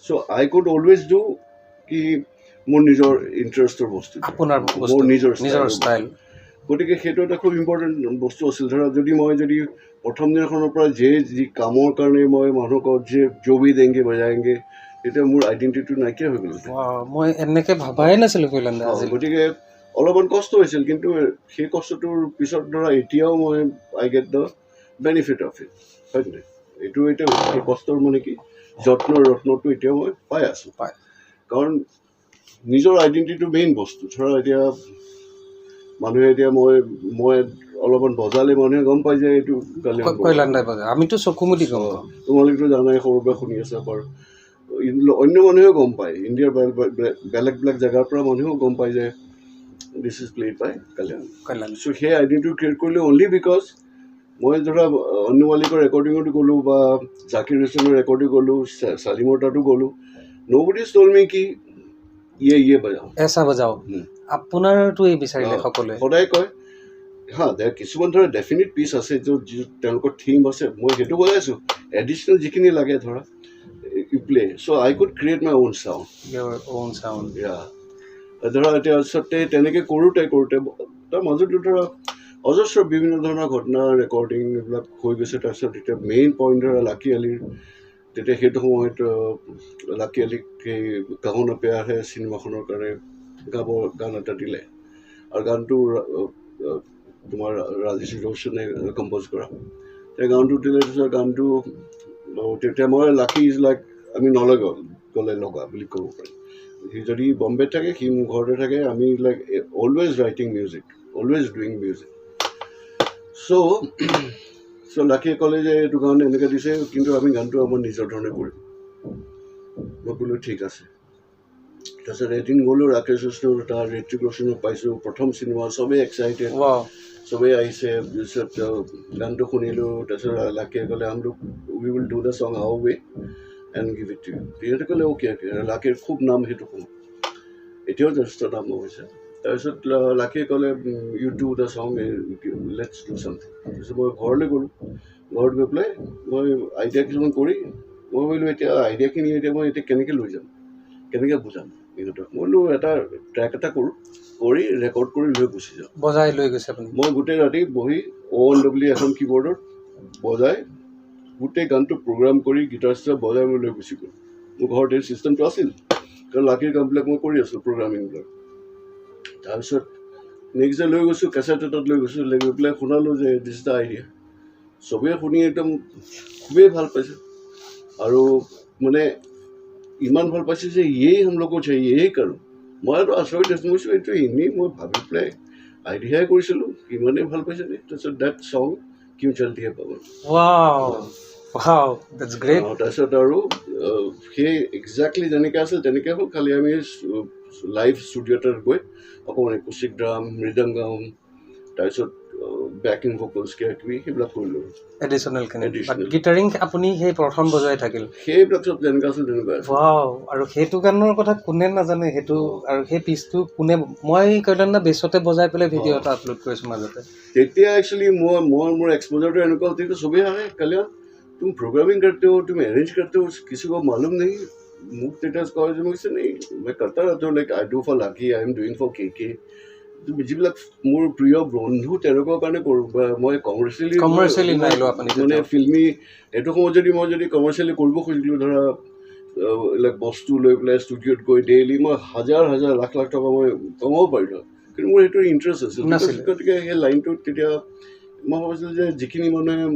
So I could always do কি মোৰ নিজৰ ইণ্টাৰেষ্টৰ বস্তু, আপোনাৰ মোৰ নিজৰ নিজৰ ষ্টাইল। গতিকে সেইটো এটা খুব ইম্পৰ্টেণ্ট বস্তু আছিল। ধৰা যদি মই যদি প্ৰথম দিনাখনৰ পৰা যে যি কামৰ কাৰণে মই মানুহক কওঁ যে जो भी देंगे बजाएंगे, তেতিয়া মোৰ আইডেণ্টিটিটো নাইকিয়া হৈ গ'ল। মই এনেকৈ ভবাই নাছিলোঁ কল্যাণ দা আজি। গতিকে অলপমান কষ্ট হৈছিল, কিন্তু সেই কষ্টটোৰ পিছত ধৰা এতিয়াও মই I get the benefit of it, হয় নাই? এইটো এতিয়া সেই কষ্টৰ মানে কি যত্নৰ ৰত্নটো এতিয়াও মই পাই আছোঁ। পাই। কাৰণ নিজৰ আইডেণ্টিটিটো মেইন বস্তু। ধৰা এতিয়া মানুহে এতিয়া মই মই অলপমান বজালে মানুহে গম পাই যায় এইটো কল্যাণ বৰুৱা। কল্যাণ দাই বজায়, আমিতো চকু মুদি গম পাওঁ। তোমালোকেতো জানাই, সৰুৰ পৰা শুনি আছা বাৰু। অন্য মানুহেও গম পায়, ইণ্ডিয়াৰ বেলেগ বেলেগ জেগাৰ পৰা মানুহেও গম পায় যে this is played by Kalyan. Kalyan. চ' সেই আইডেণ্টিটি ক্ৰিয়েট কৰিলে অনলি because মই ধৰা অনু মালিকৰ ৰেকৰ্ডিঙতো গ'লোঁ বা জাকিৰ হুছেইনৰ ৰেকৰ্ডিং গ'লোঁ, চালিমৰ তাতো গ'লোঁ, nobody told me কি ये बजाओ, ऐसा बजाओ, আপোনাৰটোৱেই বিচাৰিলে সকলোৱে। সদায় কয়। হা, কিছুমান ধৰা ডেফিনিট পিচ আছে য'ত তেওঁলোকৰ থিম আছে, মই সেইটো বজাইছোঁ। এডিশ্যনেল যিখিনি লাগে ধৰা you play, so I could create my own sound. Your own sound. ইয়া, ধৰা এতিয়া আচলতে তেনেকৈ কৰোঁতে কৰোঁতে তাৰ মাজতো ধৰা অজস্ৰ বিভিন্ন ধৰণৰ ঘটনা ৰেকৰ্ডিং এইবিলাক হৈ গৈছে। তাৰপিছত এতিয়া মেইন পইণ্ট ধৰা লাকি আলিৰ, তেতিয়া সেইটো সময়ত লাকি আলিক সেই कहो ना प्यार है চিনেমাখনৰ কাৰণে গাব গান এটা দিলে, আৰু গানটো তোমাৰ ৰাজেশ ৰোশনে কম্প'জ কৰা। সেই গানটো দিলে, তাৰপিছত গানটো তেতিয়া মই লাকি is like আমি নলগ গ'লে লগা বুলি ক'ব পাৰি। সি যদি বম্বেত থাকে, সি মোৰ ঘৰতে থাকে, আমি like always writing music, always doing music. So লাকিয়ে ক'লে যে এইটো গান এনেকৈ দিছে, কিন্তু আমি গানটো আমাৰ নিজৰ ধৰণে কৰিম। মই ক'লোঁ ঠিক আছে। তাৰপিছত এদিন গ'লোঁ ৰাকেশ ৰোশনৰ তাৰ, ঋত্বিক ৰোশনক পাইছোঁ, প্ৰথম চিনেমা, চবেই এক্সাইটেড, চবেই আহিছে। তাৰপিছত গানটো শুনিলোঁ। তাৰপিছত লাকিয়ে ক'লে हम लोग we will do the song our way and give it to you. সিহঁতে ক'লে অ'কে অ'কে। লাকিৰ খুব নাম সেইটো সময়ত, এতিয়াও যথেষ্ট নাম হৈছে। তাৰপিছত লাকিয়ে ক'লে you do the song, let's do something. তাৰপিছত মই ঘৰলৈ গ'লোঁ, ঘৰত গৈ পেলাই মই আইডিয়া কিছুমান কৰি মই ভাবিলোঁ এতিয়া আইডিয়াখিনি এতিয়া মই এতিয়া কেনেকৈ লৈ যাম, কেনেকৈ বুজাম ইহঁতক। মই বোলো এটা ট্ৰেক এটা কৰোঁ, কৰি ৰেকৰ্ড কৰি লৈ গুচি যাওঁ। বজাই লৈ গৈছে আপুনি? মই গোটেই ৰাতি বহি অ' এন ডব্লিউ এখন কীবৰ্ডত বজাই গোটেই গানটো প্ৰগ্ৰাম কৰি গীটাৰ চিটাৰ বজাই মই লৈ গুচি গ'লোঁ। মোৰ ঘৰত এই চিষ্টেমটো আছিল, কাৰণ লাকিৰ কামবিলাক মই কৰি আছিলোঁ, প্ৰগ্ৰামিংবিলাক। তাৰপিছত নেক্সট ডে লৈ গৈছোঁ, কেছেট এটাত লৈ গৈছোঁ, লৈ গৈ পেলাই শুনালোঁ যে this the idea. চবেই শুনি একদম খুবেই ভাল পাইছে, আৰু মানে ইমান ভাল পাইছে যে ये हम लोग को चाहिए, यही करो। মইতো আচৰিত হৈছোঁ, মই কৈছোঁ এইটো এনেই মই ভাবি পেলাই আইডিয়াই কৰিছিলোঁ, ইমানেই ভাল পাইছে নে। তাৰপিছত that song क्यों चलती है पवन। Wow, that's great. তাৰপিছত আৰু সেই একজেক্টলি যেনেকৈ আছিল তেনেকৈ হ'ল, খালি আমি লাইভ ষ্টুডিঅ' এটাত গৈ অকণমান একুষ্টিক ড্ৰাম, মৃদংগম, তাৰপিছত বেকিং ভকেলছ কিবা কিবি সেইবিলাক কৰিলোঁ। এডিশ্যনেলখিনি। Additional. গিটাৰিং আপুনি সেই প্ৰথম বজাই থাকিল। সেইবিলাক চব যেনেকুৱা আছিল তেনেকুৱা আছিল। ৱাও, আৰু সেইটো গানৰ কথা কোনে নাজানে, সেইটো আৰু সেই পিচটো কোনে, মই কল্যাণ দা বেছতে বজাই পেলাই ভিডিঅ' এটা আপলোড কৰিছোঁ মাজতে। তেতিয়া একচুৱেলি মই মোৰ এক্সপ'জাৰটো এনেকুৱা হ'ল, তেতিয়া চবেই আহে কল্যাণ तुम प्रोग्रामिंग करते हो, तुम अरेंज करते हो, किसी को मालूम नहीं। মোক তেতিয়া কয় যে মই কৈছোঁ नहीं मैं करता रहता हूँ, like I do for Lucky, I am doing for KK, যিবিলাক মোৰ প্ৰিয় বন্ধু তেওঁলোকৰ কাৰণে কৰোঁ, বা মই কমাৰ্চিয়েলি কমাৰ্চিয়েলি নাই লোৱা আপুনি মানে কেতিয়াও। ফিল্মি এইটো সময়ত যদি মই যদি কমাৰ্চিয়েলি কৰিব খুজিলোঁ, ধৰা এইবিলাক বস্তু লৈ পেলাই ষ্টুডিঅ'ত গৈ ডেইলি মই হাজাৰ হাজাৰ লাখ লাখ টকা মই কমাব পাৰিলোঁ, কিন্তু মোৰ সেইটো ইণ্টাৰেষ্ট আছিল। নাছিলে। গতিকে সেই লাইনটোত তেতিয়া মই ভাবিছিলোঁ যে যিখিনি মানুহে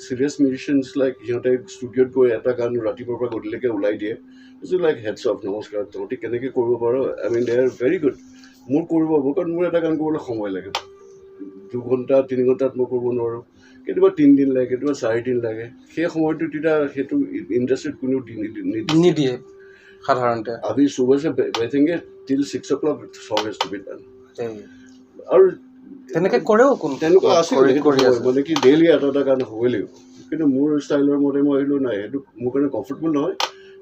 চিৰিয়াছ মিউজিচিয়ানছ, লাইক সিহঁতে ষ্টুডিঅ'ত গৈ এটা গান ৰাতিপুৱাৰ পৰা গধূলিলৈকে ওলাই দিয়ে, লাইক হেটছ অফ, নমস্কাৰ, তহঁতি কেনেকৈ কৰিব পাৰ, I mean, they are very good. মোৰ কৰিব, কাৰণ মোৰ এটা গান কৰিবলৈ সময় লাগে, 2 ঘণ্টা 3 ঘণ্টাত মই কৰিব নোৱাৰোঁ। কেতিয়াবা 3 দিন লাগে, কেতিয়াবা 4 দিন লাগে। সেই সময়টো তেতিয়া সেইটো ইণ্ডাষ্ট্ৰীত কোনেও দি নিদিয়ে। নিদিয়ে সাধাৰণতে। अभी सुबह से बैठेंगे till 6 o'clock, song has to be done. এই, আৰু তেনেকে কৰেও কোন তেনেকুৱা আছিল কৰি সেইটো কৰি সময়, আছে। মানে কি ডেইলি এটা এটা গান হ'বই লাগিব। কিন্তু মোৰ ষ্টাইলৰ মতে মই আহিলোঁ, নাই, সেইটো মোৰ কাৰণে কমফৰ্টেবল নহয়।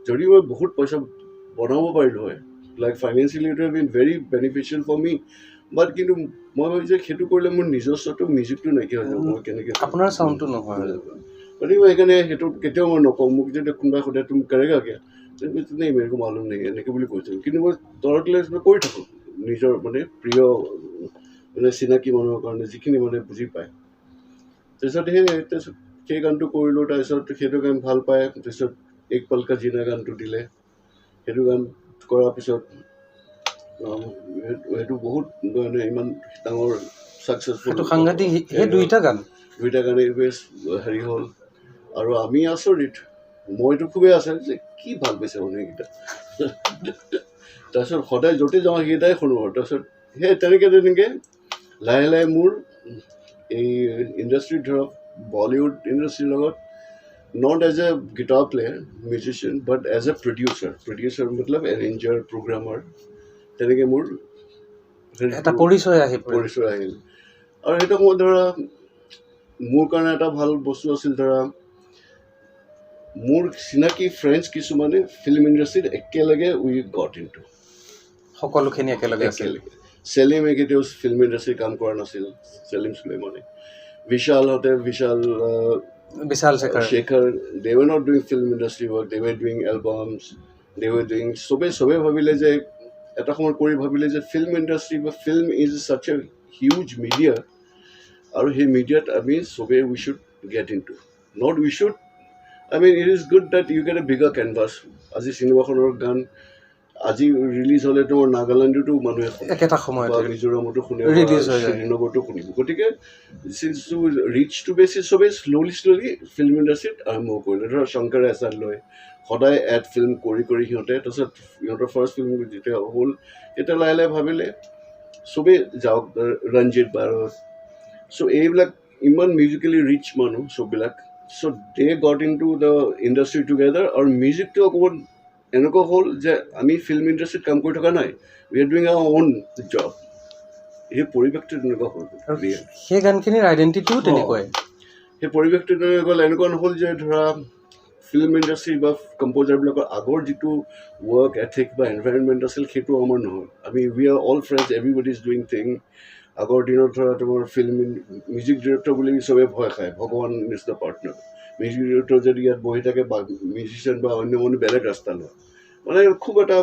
যদি মই বহুত পইচা বনাব পাৰিলোঁ হয়, like financially it have been very beneficial for me, but কিন্তু মই ভাবিছোঁ যে সেইটো কৰিলে মোৰ নিজস্বটো মিউজিকটো নাইকিয়া হৈ যাব। মই কেনেকৈ আপোনাৰ চাউণ্ডটো নোহোৱা হৈ যাব। গতিকে মই সেইকাৰণে সেইটো কেতিয়াও মই নকওঁ। মোক যদি কোনোবাই সোধে, "तुम करेगा क्या?" "नहीं, मेरे को मालूम नहीं", এনেকৈ বুলি কৈছোঁ। কিন্তু মই তলতলৈ মই কৰি থাকোঁ নিজৰ মানে প্ৰিয় মানে চিনাকি মানুহৰ কাৰণে, যিখিনি মানে বুজি পায়। তাৰপিছত সেই গানটো কৰিলোঁ। তাৰপিছত সেইটো গান ভাল পায়, তাৰপিছত এক পল কা জিনা গানটো দিলে। সেইটো গান কৰাৰ পিছত সেইটো বহুত মানে ইমান ডাঙৰ ছাকচেছফুল। সেইটো সাংঘাতিক, সেই দুইটা গান। দুইটা গানে বেছ হেৰি হ'ল আৰু আমি আচৰিত, মইতো খুবেই আচৰিত যে কি ভাল পাইছে মানুহকেইটা। তাৰপিছত সদায় য'তে যাওঁ সেইকেইটাই শুনো। আৰু তাৰপিছত সেই তেনেকৈ তেনেকৈ লাহে লাহে মোৰ এই ইণ্ডাষ্ট্ৰীত, ধৰক বলিউড ইণ্ডাষ্ট্ৰীৰ লগত, not as a guitar player, musician, but as a producer, producer মতলব এৰেঞ্জাৰ, প্ৰগ্ৰামাৰ, তেনেকৈ মোৰ এটা পৰিচয় আহি পৰিল। পৰিচয় আহিল। আৰু সেইটো সময়ত ধৰা মোৰ কাৰণে এটা ভাল বস্তু আছিল, ধৰা মোৰ চিনাকি ফ্ৰেণ্ডছ কিছুমানে ফিল্ম ইণ্ডাষ্ট্ৰীত একেলগে উই গট ইন টু সকলোখিনি একেলগে আছিল। একেলগে। চেলিমে কেতিয়াও ফিল্ম ইণ্ডাষ্ট্ৰীত কাম কৰা নাছিল, চেলিম চুলেমানে, বিশালহঁতে, বিশাল বিশাল Shekhar. Shekhar, they were not doing film industry work, they were doing albums, they were doing চবেই ভাবিলে যে এটা সময়ত কৰি ভাবিলে যে ফিল্ম ইণ্ডাষ্ট্ৰী বা film is such a huge media আৰু সেই মিডিয়াত আমি চবেই we should get into, not we should, I mean, it is good that you get a bigger canvas. আজি চিনেমাখনৰ গান আজি ৰিলিজ হ'লে তোমাৰ নাগালেণ্ডতো মানুহে শুনে একেটা বা সময়তে মিজোৰামতো শুনে, Release হৈ যায়। শ্ৰীনগৰতো শুনিব। গতিকে চিন্স ৰিচটো বেছি, চবেই শ্ল'লি শ্ল'লি ফিল্ম ইণ্ডাষ্ট্ৰীত আৰম্ভ কৰিলে। ধৰা শংকৰ এহচান লয় সদায় এড ফিল্ম কৰি কৰি সিহঁতে, তাৰপিছত সিহঁতৰ ফাৰ্ষ্ট ফিল্ম যেতিয়া হ'ল, তেতিয়া লাহে লাহে ভাবিলে চবেই যাওক। ৰঞ্জিত বাৰট, চ' এইবিলাক ইমান মিউজিকেলি ৰিচ মানুহ চববিলাক, so they got into the industry together. আৰু মিউজিকটো অকণমান এনেকুৱা হ'ল যে আমি ফিল্ম ইণ্ডাষ্ট্ৰীত কাম কৰি থকা নাই, we are doing our own job. সেই পৰিৱেশটো তেনেকুৱা হ'ল। আৰু সেই গানখিনিৰ আইডেণ্টিটিও তেনেকুৱাই। সেই পৰিৱেশটো তেনেকুৱা গ'ল। এনেকুৱা নহ'ল যে ধৰা ফিল্ম ইণ্ডাষ্ট্ৰী বা কম্প'জাৰবিলাকৰ আগৰ যিটো ৱৰ্ক এথিক বা এনভাইৰনমেণ্ট আছিল, সেইটো আমাৰ নহয়। আমি we are all friends, everybody is doing thing. আগৰ দিনত ধৰা তোমাৰ ফিল্ম মিউজিক ডিৰেক্টৰ বুলি চবেই ভয় খায়, ভগৱান নিচিনা পাৰ্টনাৰ। মিউজিক ডিৰেক্টৰ যদি ইয়াত বহি থাকে বা মিউজিচিয়ান বা অন্য মানুহ বেলেগ ৰাস্তা লয়, মানে খুব এটা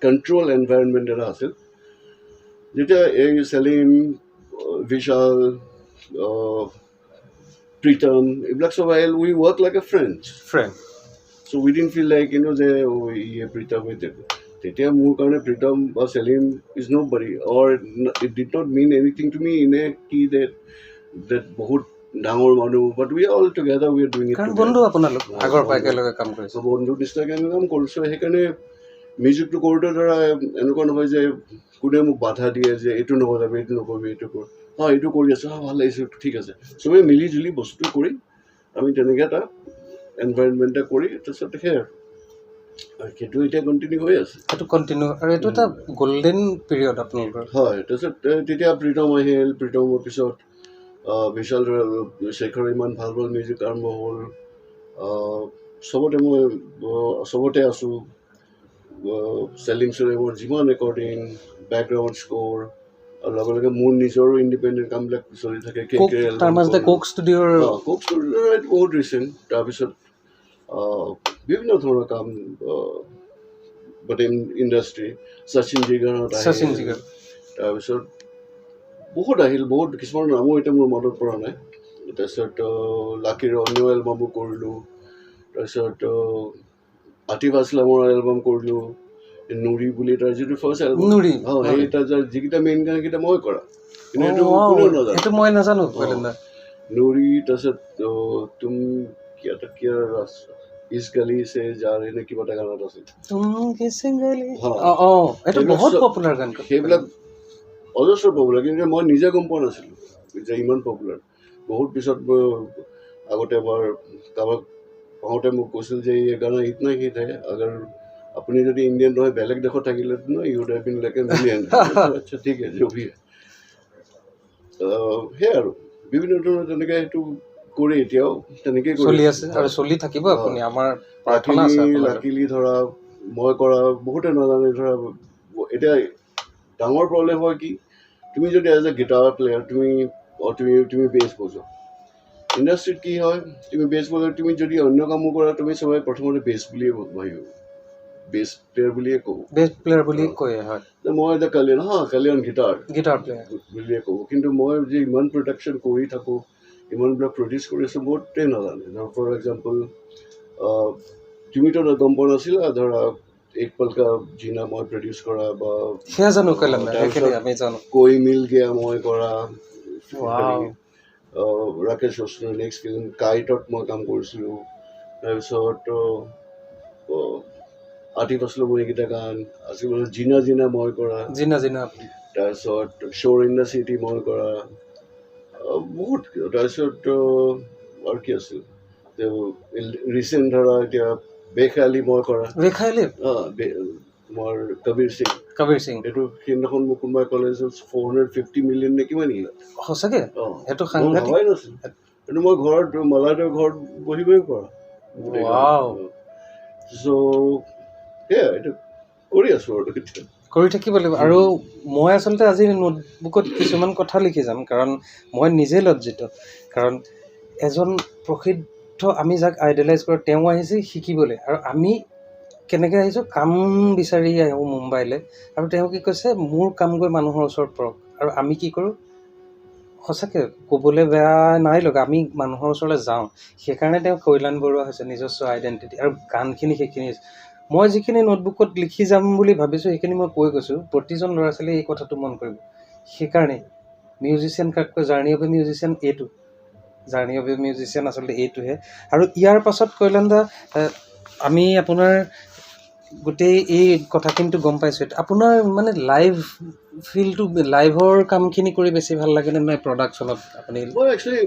কণ্ট্ৰল এনভাইৰনমেণ্ট এটা আছিল। যেতিয়া এই চেলিম, বিশাল, প্ৰীতম এইবিলাক চব আহিল, we work like a friends. Friend. So we didn't feel like যে ইয়ে প্ৰীতম, তেতিয়া মোৰ কাৰণে প্ৰীতম বা Salim is nobody or it did not mean anything to me in a কি that that বহুত ডাঙৰ মানুহ, but we all together, we are doing it. কাৰণ বন্ধু আপোনালোক আগৰ পৰা একেলগে কাম কৰিছে। বন্ধু নিচিনাকৈ আমি কাম কৰিছোঁ। সেইকাৰণে মিউজিকটো কৰোঁতে ধৰা এনেকুৱা নহয় যে কোনে মোক বাধা দিয়ে যে এইটো নবজাবি, এইটো নকৰিবি, এইটো কৰ, অঁ এইটো কৰি আছোঁ, অঁ ভাল লাগিছে, ঠিক আছে। চবেই মিলি জুলি বস্তুটো কৰি আমি তেনেকৈ এটা এনভাইৰনমেণ্ট এটা কৰি, তাৰপিছত সেয়াই আৰু সেইটো এতিয়া কণ্টিনিউ হৈ আছে। সেইটো কণ্টিনিউ আৰু এইটো এটা গল্ডেন পিৰিয়ড আপোনালোকৰ। হয়। তাৰপিছত তেতিয়া প্ৰীতম আহিল। প্ৰীতমৰ পিছত বিশাল শেখৰ, ইমান ভাল ভাল মিউজিক আৰম্ভ হ'ল। চবতে মই চবতে আছোঁ। চেলিম চুলেমৰ যিমান ৰেকৰ্ডিং, বেকগ্ৰাউণ্ড স্ক'ৰ আৰু লগে লগে মোৰ নিজৰো ইণ্ডিপেণ্ডেণ্ট কামবিলাক চলি থাকে। কে কে তাৰ মাজতে কোক ষ্টুডিঅ'ৰ কোক ষ্টুডিঅ'ৰ এইটো বহুত ৰিচেণ্ট। তাৰপিছত বিভিন্ন ধৰণৰ কাম, বাট ইন ইণ্ডাষ্ট্ৰি শচীন জিগৰহঁত শচীন জিগৰ। তাৰপিছত বহুত আহিল, বহুত কিছুমান নামো এতিয়া মোৰ মনত পৰা নাই। তাৰপিছত লাকিৰ অন্য এলবামো কৰিলোঁ। তাৰপিছত আতিফ আছলামৰ এলবাম কৰিলোঁ, নুৰি বুলি তাৰ যিটো ফাৰ্ষ্ট এলবাম। নুৰি। অঁ, সেই তাৰ যিকেইটা মেইন গান সেইকেইটা মই কৰা, কিন্তু সেইটো কোনেও নাজানে। সেইটো মই নাজানো কৈলেন দা। নুৰি, তাৰপিছত তুম কিয়া কিয়া इस गली से जा रहे নে কিবা এটা গানত আছিল। तुम किस गली। হা। অঁ, এইটো সেইবিলাক বহুত পপুলাৰ গান। সেইবিলাক অজস্ৰ পপুলাৰ, কিন্তু মই নিজে গম পোৱা নাছিলোঁ যে ইমান পপুলাৰ। বহুত পিছত মই আগতে এবাৰ কাৰোবাক পাওঁতে মোক কৈছিল যে এই गाना इतना হিট है, अगर আপুনি যদি ইণ্ডিয়ান নহয় বেলেগ দেশত থাকিলে ন you would have been like a million। আচ্ছা, ঠিক আছে, जो भी है। সেয়াই আৰু বিভিন্ন ধৰণৰ তেনেকৈ সেইটো কৰি এতিয়াও তেনেকেই কৰি চলি আছে আৰু চলি থাকিব। আপুনি আমাৰ প্ৰাৰ্থনা আছে লাকিলি আপোনালৈ। লাকিলি ধৰা মই কৰা বহুতে নাজানে। ধৰা এতিয়া ডাঙৰ প্ৰব্লেম হয় কি, তুমি যদি এজ এ গিটাৰ প্লেয়াৰ তুমি বেছ বজোৱা, ইণ্ডাষ্ট্ৰীত কি হয়, তুমি বেছ বজোৱা, তুমি যদি অন্য কামো কৰা, তুমি চবেই প্ৰথমতে বেছ বুলিয়ে ভাবিব, বেছ প্লেয়াৰ বুলিয়ে ক'ব। বেষ্ট প্লেয়াৰ বুলি কয়, হয়। যে মই এতিয়া কল্যাণ, হা, কল্যাণ গিটাৰ গিটাৰ প্লেয়াৰ বুলিয়ে ক'ব। কিন্তু মই যে ইমান প্ৰডাকশ্যন কৰি থাকোঁ, ইমানবিলাক প্ৰডিউচ কৰি আছোঁ, বহুতেই নাজানে। ধৰ ফৰ এক্সাম্পল, তুমিতো গম পোৱা নাছিলা, ধৰা एक पल का जीना মই প্ৰডিউচ কৰা বা সেয়া জানো কৈলেন দা, তাৰপিছত সেইখিনি আমি জানো। कोई मिल गया মই কৰা, ৰাকেশ ৰোশনৰ নেক্সট ফিল্ম কাইটত মই কাম কৰিছিলোঁ। তাৰপিছত আতিফ আছলামৰ এইকেইটা গান আছিল, জিনা জিনা মই কৰা। জিনা জিনা। তাৰপিছত শ্বৰ ইন the city মই কৰা, বহুত। তাৰপিছত আৰু কি আছিল, ৰিচেণ্ট ধৰা এতিয়া বেখয়ালি মই কৰা। বেখয়ালি। অঁ, তোমাৰ কবিৰ সিং। কবিৰ সিং। এইটো সেইদিনাখন মোক কোনোবাই ক'লে যে 450 মিলিয়ন নে কিমান আহিলে। সঁচাকে? অঁ। সেইটো মই সাংঘাতিক। ভবাই নাছিলোঁ। কিন্তু মই ঘৰত, মলাইদেউৰ ঘৰত বহি বহি কৰা। চ' সেয়াই, এইটো কৰি আছোঁ আৰু এতিয়া। কৰি থাকিব লাগিব। আৰু মই আচলতে আজি নোটবুকত কিছুমান কথা লিখি যাম, কাৰণ মই নিজে লজ্জিত, কাৰণ এজন প্ৰসিদ্ধ, আমি যাক আইডেলাইজ কৰোঁ, তেওঁ আহিছে শিকিবলৈ আৰু আমি কেনেকৈ আহিছোঁ, কাম বিচাৰি আহোঁ মুম্বাইলৈ। আৰু তেওঁ কি কৈছে, মোৰ কাম গৈ মানুহৰ ওচৰত পৰক। আৰু আমি কি কৰোঁ? সঁচাকৈ ক'বলৈ বেয়া নাই লগা, আমি মানুহৰ ওচৰলৈ যাওঁ। সেইকাৰণে তেওঁ কল্যাণ বৰুৱা হৈছে, নিজস্ব আইডেণ্টিটি আৰু গানখিনি সেইখিনি। মই যিখিনি নোটবুকত লিখি যাম বুলি ভাবিছোঁ, সেইখিনি মই কৈ গৈছোঁ। প্ৰতিজন ল'ৰা ছোৱালীয়ে এই কথাটো মন কৰিব। সেইকাৰণে মিউজিচিয়ান কাক কয়, জাৰ্ণি অফ এ মিউজিচিয়ান, এইটো জাৰ্ণি অফ এ মিউজিচিয়ান আচলতে এইটোহে। আৰু ইয়াৰ পাছত কল্যাণ দা, আমি আপোনাৰ গোটেই এই কথাখিনিতো গম পাইছোঁ। আপোনাৰ মানে লাইভ ফিলটো, লাইভৰ কামখিনি কৰি বেছি ভাল লাগেনে নে প্ৰডাকশ্যনত আপুনি? মই একচুৱেলি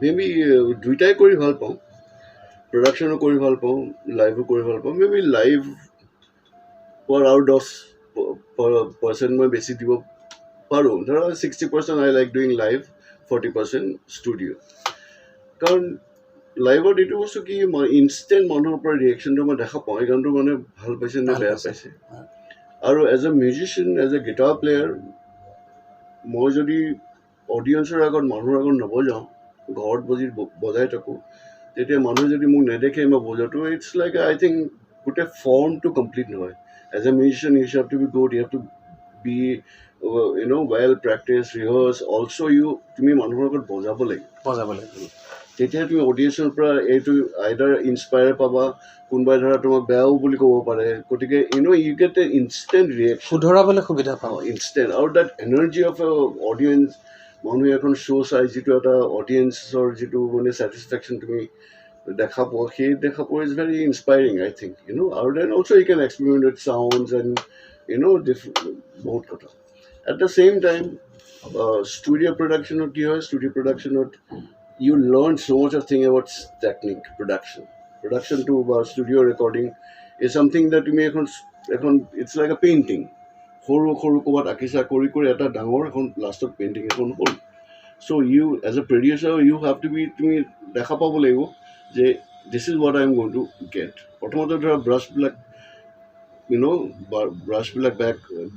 মে বি দুইটাই কৰি ভাল পাওঁ। প্ৰডাকশ্যনো কৰি ভাল পাওঁ, লাইভো কৰি ভাল পাওঁ। মে বি লাইভ পোৱাৰ আৰু 10% মই বেছি দিব পাৰোঁ। ধৰা 60% I like doing live, 40% studio। কাৰণ লাইভত এইটো বস্তু কি, মই ইনষ্টেণ্ট মানুহৰ পৰা ৰিয়েকশ্যনটো মই দেখা পাওঁ, এই গানটো মানে ভাল পাইছে নে ভাল বেয়া পাইছে। পাইছে। আৰু as a musician, as a guitar player, মই যদি অডিয়েঞ্চৰ আগত, মানুহৰ আগত নবজাওঁ, ঘৰত বজি বজাই থাকোঁ, তেতিয়া মানুহে যদি মোক নেদেখে মই বজোৱাটো, it's like I think গোটেই ফৰ্মটো কমপ্লিট নহয়। As a musician, you have to be good, you have to be well practice, rehearse also। তুমি মানুহৰ আগত বজাব লাগিব। বজাব লাগিব। তেতিয়া তুমি অডিয়েঞ্চৰ পৰা এইটো আইদাৰ ইনস্পায়াৰ পাবা, কোনোবাই ধৰা তোমাক বেয়াও বুলি ক'ব পাৰে। গতিকে you get a instant reaction। শুধৰাবলৈ সুবিধা পাওঁ। ইনষ্টেণ্ট, আৰু that energy of a audience, মানুহে এখন শ্ব' চাই যিটো এটা অডিয়েঞ্চৰ যিটো মানে ছেটিছফেকশ্যন তুমি দেখা পোৱা, সেই দেখা পোৱা is very inspiring, I think। আৰু then also you can experiment with sounds and বহুত কথা। At the same time, studio প্ৰডাকশ্যনত কি হয়, studio' প্ৰডাকশ্যনত you learn so much of thing about technique, production। প্ৰডাকশ্যনটো বা studio recording is something that তুমি এখন it's like a painting. সৰু সৰু ক'ৰবাত আঁকিছা, কৰি কৰি এটা ডাঙৰ এখন লাষ্টত পেইণ্টিং এখন হ'ল। So you as a producer, you have to be, তুমি দেখা পাব লাগিব যে this is what I am going to get। প্ৰথমতে ধৰা ব্ৰাছবিলাক ব্ৰাছবিলাক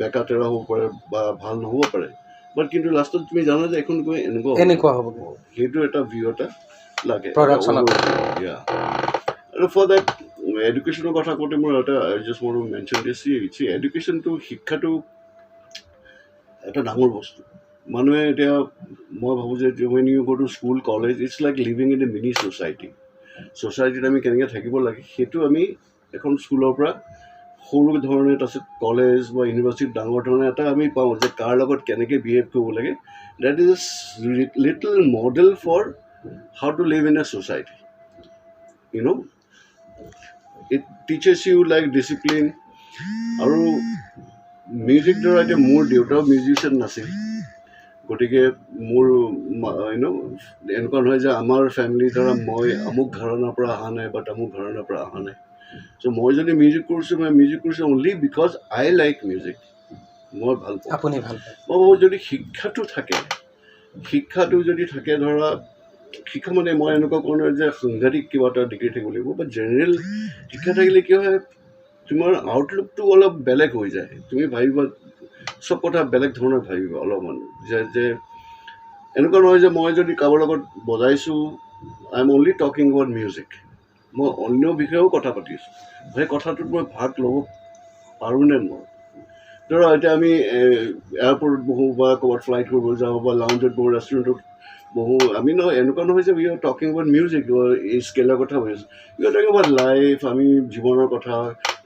বেকা তেৰা হ'ব পাৰে বা ভাল নহ'ব পাৰে, বাট কিন্তু লাষ্টত তুমি জানা যে এখন গৈ এনেকুৱা হ'ব। এনেকুৱা হ'ব। সেইটো এটা ভিউ এটা লাগে। Production-ত। Yeah. আৰু ফৰ that এডুকেশ্যনৰ কথা কওঁতে মোৰ এটা, I just want to mention this। See, এডুকেশ্যনটো, শিক্ষাটো এটা ডাঙৰ বস্তু। মানুহে এতিয়া মই ভাবোঁ যে when you go to school, college, it's like living in a mini society. ছ'চাইটিত আমি কেনেকৈ থাকিব লাগে, সেইটো আমি এখন স্কুলৰ পৰা সৰু ধৰণে, তাৰপিছত কলেজ বা ইউনিভাৰ্চিটিত ডাঙৰ ধৰণে এটা আমি পাওঁ যে কাৰ লগত কেনেকৈ বিহেভ কৰিব লাগে। That is little model for how to live in a society. It teaches you like discipline. আৰু মিউজিক ধৰা, এতিয়া মোৰ দেউতাও মিউজিচিয়ান নাছিল, গতিকে মোৰ এনেকুৱা নহয় যে আমাৰ ফেমিলি ধৰা মই আমুক ঘৰানাৰ পৰা অহা নাই বা তামুক ঘৰানাৰ পৰা অহা নাই। চ' মই যদি মিউজিক কৰিছোঁ, মই মিউজিক কৰিছোঁ only because I like music. মই ভাল পাওঁ। আপুনি ভাল পায়। মই ভাবোঁ যদি শিক্ষাটো থাকে, শিক্ষাটো যদি থাকে, ধৰা শিক্ষা মানে মই এনেকুৱা কোৱা নাই যে সাংঘাতিক কিবা এটা ডিগ্ৰী থাকিব লাগিব, বাট জেনেৰেল শিক্ষা থাকিলে কি হয়, তোমাৰ আউটলুকটো অলপ বেলেগ হৈ যায়। তুমি ভাবিবা, চব কথা বেলেগ ধৰণে ভাবিবা অলপমান, যে এনেকুৱা নহয় যে মই যদি কাৰোবাৰ লগত বজাইছোঁ, I am only talking about music. মই অন্য বিষয়েও কথা পাতিছোঁ, সেই কথাটোত মই ভাগ ল'ব পাৰোঁ নে নোৱাৰোঁ। ধৰা এতিয়া আমি এয়াৰপৰ্টত বহোঁ বা ক'ৰবাত ফ্লাইট কৰিব যাওঁ বা লাউঞ্জত বহোঁ, ৰেষ্টুৰেণ্টত বহোঁ, আমি নহয়, এনেকুৱা নহয় যে we are talking about music, এই স্কেলৰ কথা হৈ আছোঁ। We are talking about life. আমি জীৱনৰ কথা,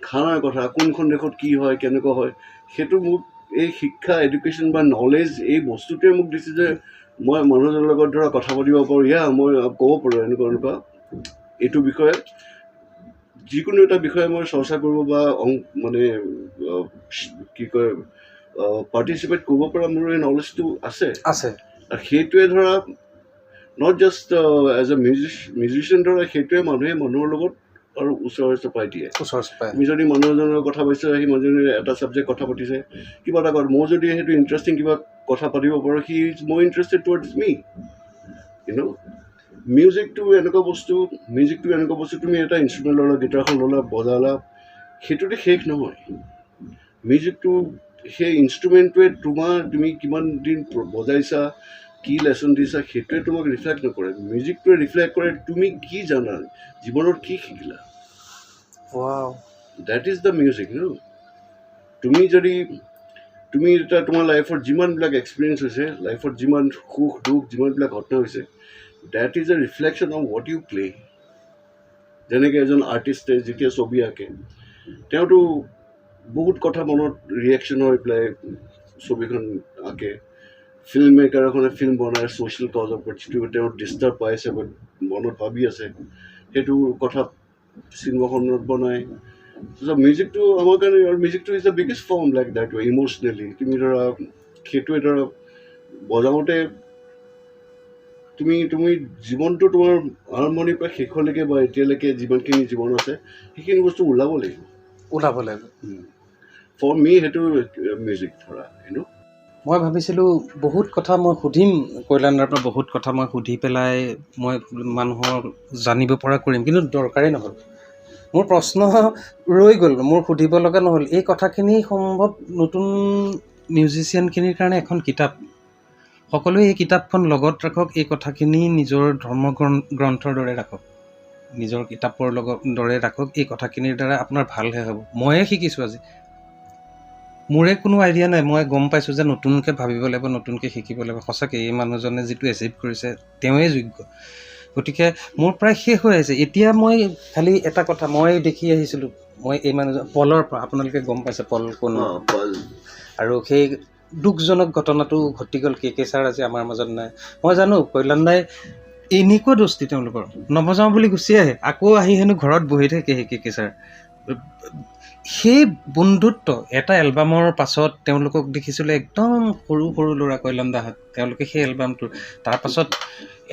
খানাৰ কথা, কোনখন দেশত কি হয়, কেনেকুৱা হয়। সেইটো মোক এই শিক্ষা, এডুকেশ্যন বা নলেজ, এই বস্তুটোৱে মোক দিছে যে মই মানুহজনৰ লগত ধৰা কথা পাতিব পাৰোঁ, ইয়া মই ক'ব পাৰোঁ এনেকুৱা এনেকুৱা এইটো বিষয়ে, যিকোনো এটা বিষয়ে মই চৰ্চা কৰিব বা মানে কি কয়, পাৰ্টিচিপেট কৰিব পৰা মোৰ এই নলেজটো আছে। আছে। আৰু সেইটোৱে ধৰা not just as a musician, ধৰা সেইটোৱে মানুহে মানুহৰ লগত আৰু ওচৰ চপাই দিয়ে। ওচৰ চপাই। তুমি যদি মানুহ এজনৰ লগত কথা পাতিছা, সেই মানুহজনে এটা ছাবজেক্ট কথা পাতিছে, কিবা এটা কথা, মই যদি সেইটো ইণ্টাৰেষ্টিং কিবা কথা পাতিব পাৰোঁ, he is more interested towards me. মিউজিকটো এনেকুৱা বস্তু, মিউজিকটো এনেকুৱা বস্তু, তুমি এটা ইনষ্ট্ৰুমেণ্ট ল'লা, গীটাৰখন ল'লা, বজালা, সেইটোতে শেষ নহয়। মিউজিকটো সেই ইনষ্ট্ৰুমেণ্টটোৱে তোমাৰ, তুমি কিমান দিন বজাইছা, কি লেচন দিছা, সেইটোৱে তোমাক ৰিফ্লেক্ট নকৰে। মিউজিকটোৱে ৰিফ্লেক্ট কৰে তুমি কি জানা, জীৱনত কি শিকিলা। That is the music ন। তুমি যদি তুমি এতিয়া তোমাৰ লাইফত যিমানবিলাক এক্সপিৰিয়েঞ্চ হৈছে, লাইফত যিমান সুখ দুখ, যিমানবিলাক ঘটনা হৈছে, that is a reflection of what you play. যেনেকৈ এজন আৰ্টিষ্টে যেতিয়া ছবি আঁকে, তেওঁতো বহুত কথা মনত ৰিয়েকশ্যন হৈ পেলাই ছবিখন আঁকে। ফিল্ম মেকাৰ এখনে ফিল্ম বনায় ছ'চিয়েল কজৰ ওপৰত, যিটো তেওঁ ডিষ্টাৰ্ব পাইছে বা মনত ভাবি আছে, সেইটো কথা চিনেমাখনত বনায়। মিউজিকটো আমাৰ কাৰণে, আৰু মিউজিকটো is the biggest form like that way emotionally. তুমি ধৰা সেইটোৱে ধৰা বজাওঁতে তুমি তুমি জীৱনটো তোমাৰ আৰম্ভণিৰ পৰা শেষলৈকে বা এতিয়ালৈকে যিমানখিনি জীৱন আছে, সেইখিনি বস্তু ওলাব লাগিব। ওলাব লাগিব। ফৰ মি সেইটো মিউজিক ধৰা। মই ভাবিছিলোঁ বহুত কথা মই সুধিম কল্যাণদাৰ পৰা, বহুত কথা মই সুধি পেলাই মই মানুহক জানিব পৰা কৰিম, কিন্তু দৰকাৰেই নহ'ল। মোৰ প্ৰশ্ন ৰৈ গ'ল, মোৰ সুধিব লগা নহ'ল। এই কথাখিনি সম্ভৱ নতুন মিউজিচিয়ানখিনিৰ কাৰণে এখন কিতাপ। সকলোৱে এই কিতাপখন লগত ৰাখক, এই কথাখিনি নিজৰ ধৰ্ম গ্ৰন্থৰ দৰে ৰাখক, নিজৰ কিতাপৰ লগত দৰে ৰাখক। এই কথাখিনিৰ দ্বাৰা আপোনাৰ ভালহে হ'ব। ময়ে শিকিছোঁ আজি, মোৰে কোনো আইডিয়া নাই। মই গম পাইছোঁ যে নতুনকৈ ভাবিব লাগিব, নতুনকৈ শিকিব লাগিব। সঁচাকৈ এই মানুহজনে যিটো এচিভ কৰিছে, তেওঁৱেই যোগ্য। গতিকে মোৰ প্ৰায় শেষ হৈ আহিছে। এতিয়া মই খালি এটা কথা, মই দেখি আহিছিলোঁ, মই এই মানুহজন পলৰ পৰা, আপোনালোকে গম পাইছে পল কোন। আৰু সেই দুখজনক ঘটনাটো ঘটি গ'ল, কে কে ছাৰ আজি আমাৰ মাজত নাই। মই জানো কল্যাণ দাই এনেকুৱা দোস্তি তেওঁলোকৰ, নবজাওঁ বুলি গুচি আহে, আকৌ আহি হেনো ঘৰত বহি থাকে সেই কে কে ছাৰ। সেই বন্ধুত্ব এটা এলবামৰ পাছত তেওঁলোকক দেখিছিলোঁ একদম সৰু সৰু ল'ৰা কল্যাণ দাহঁত, তেওঁলোকে সেই এলবামটোৰ তাৰপাছত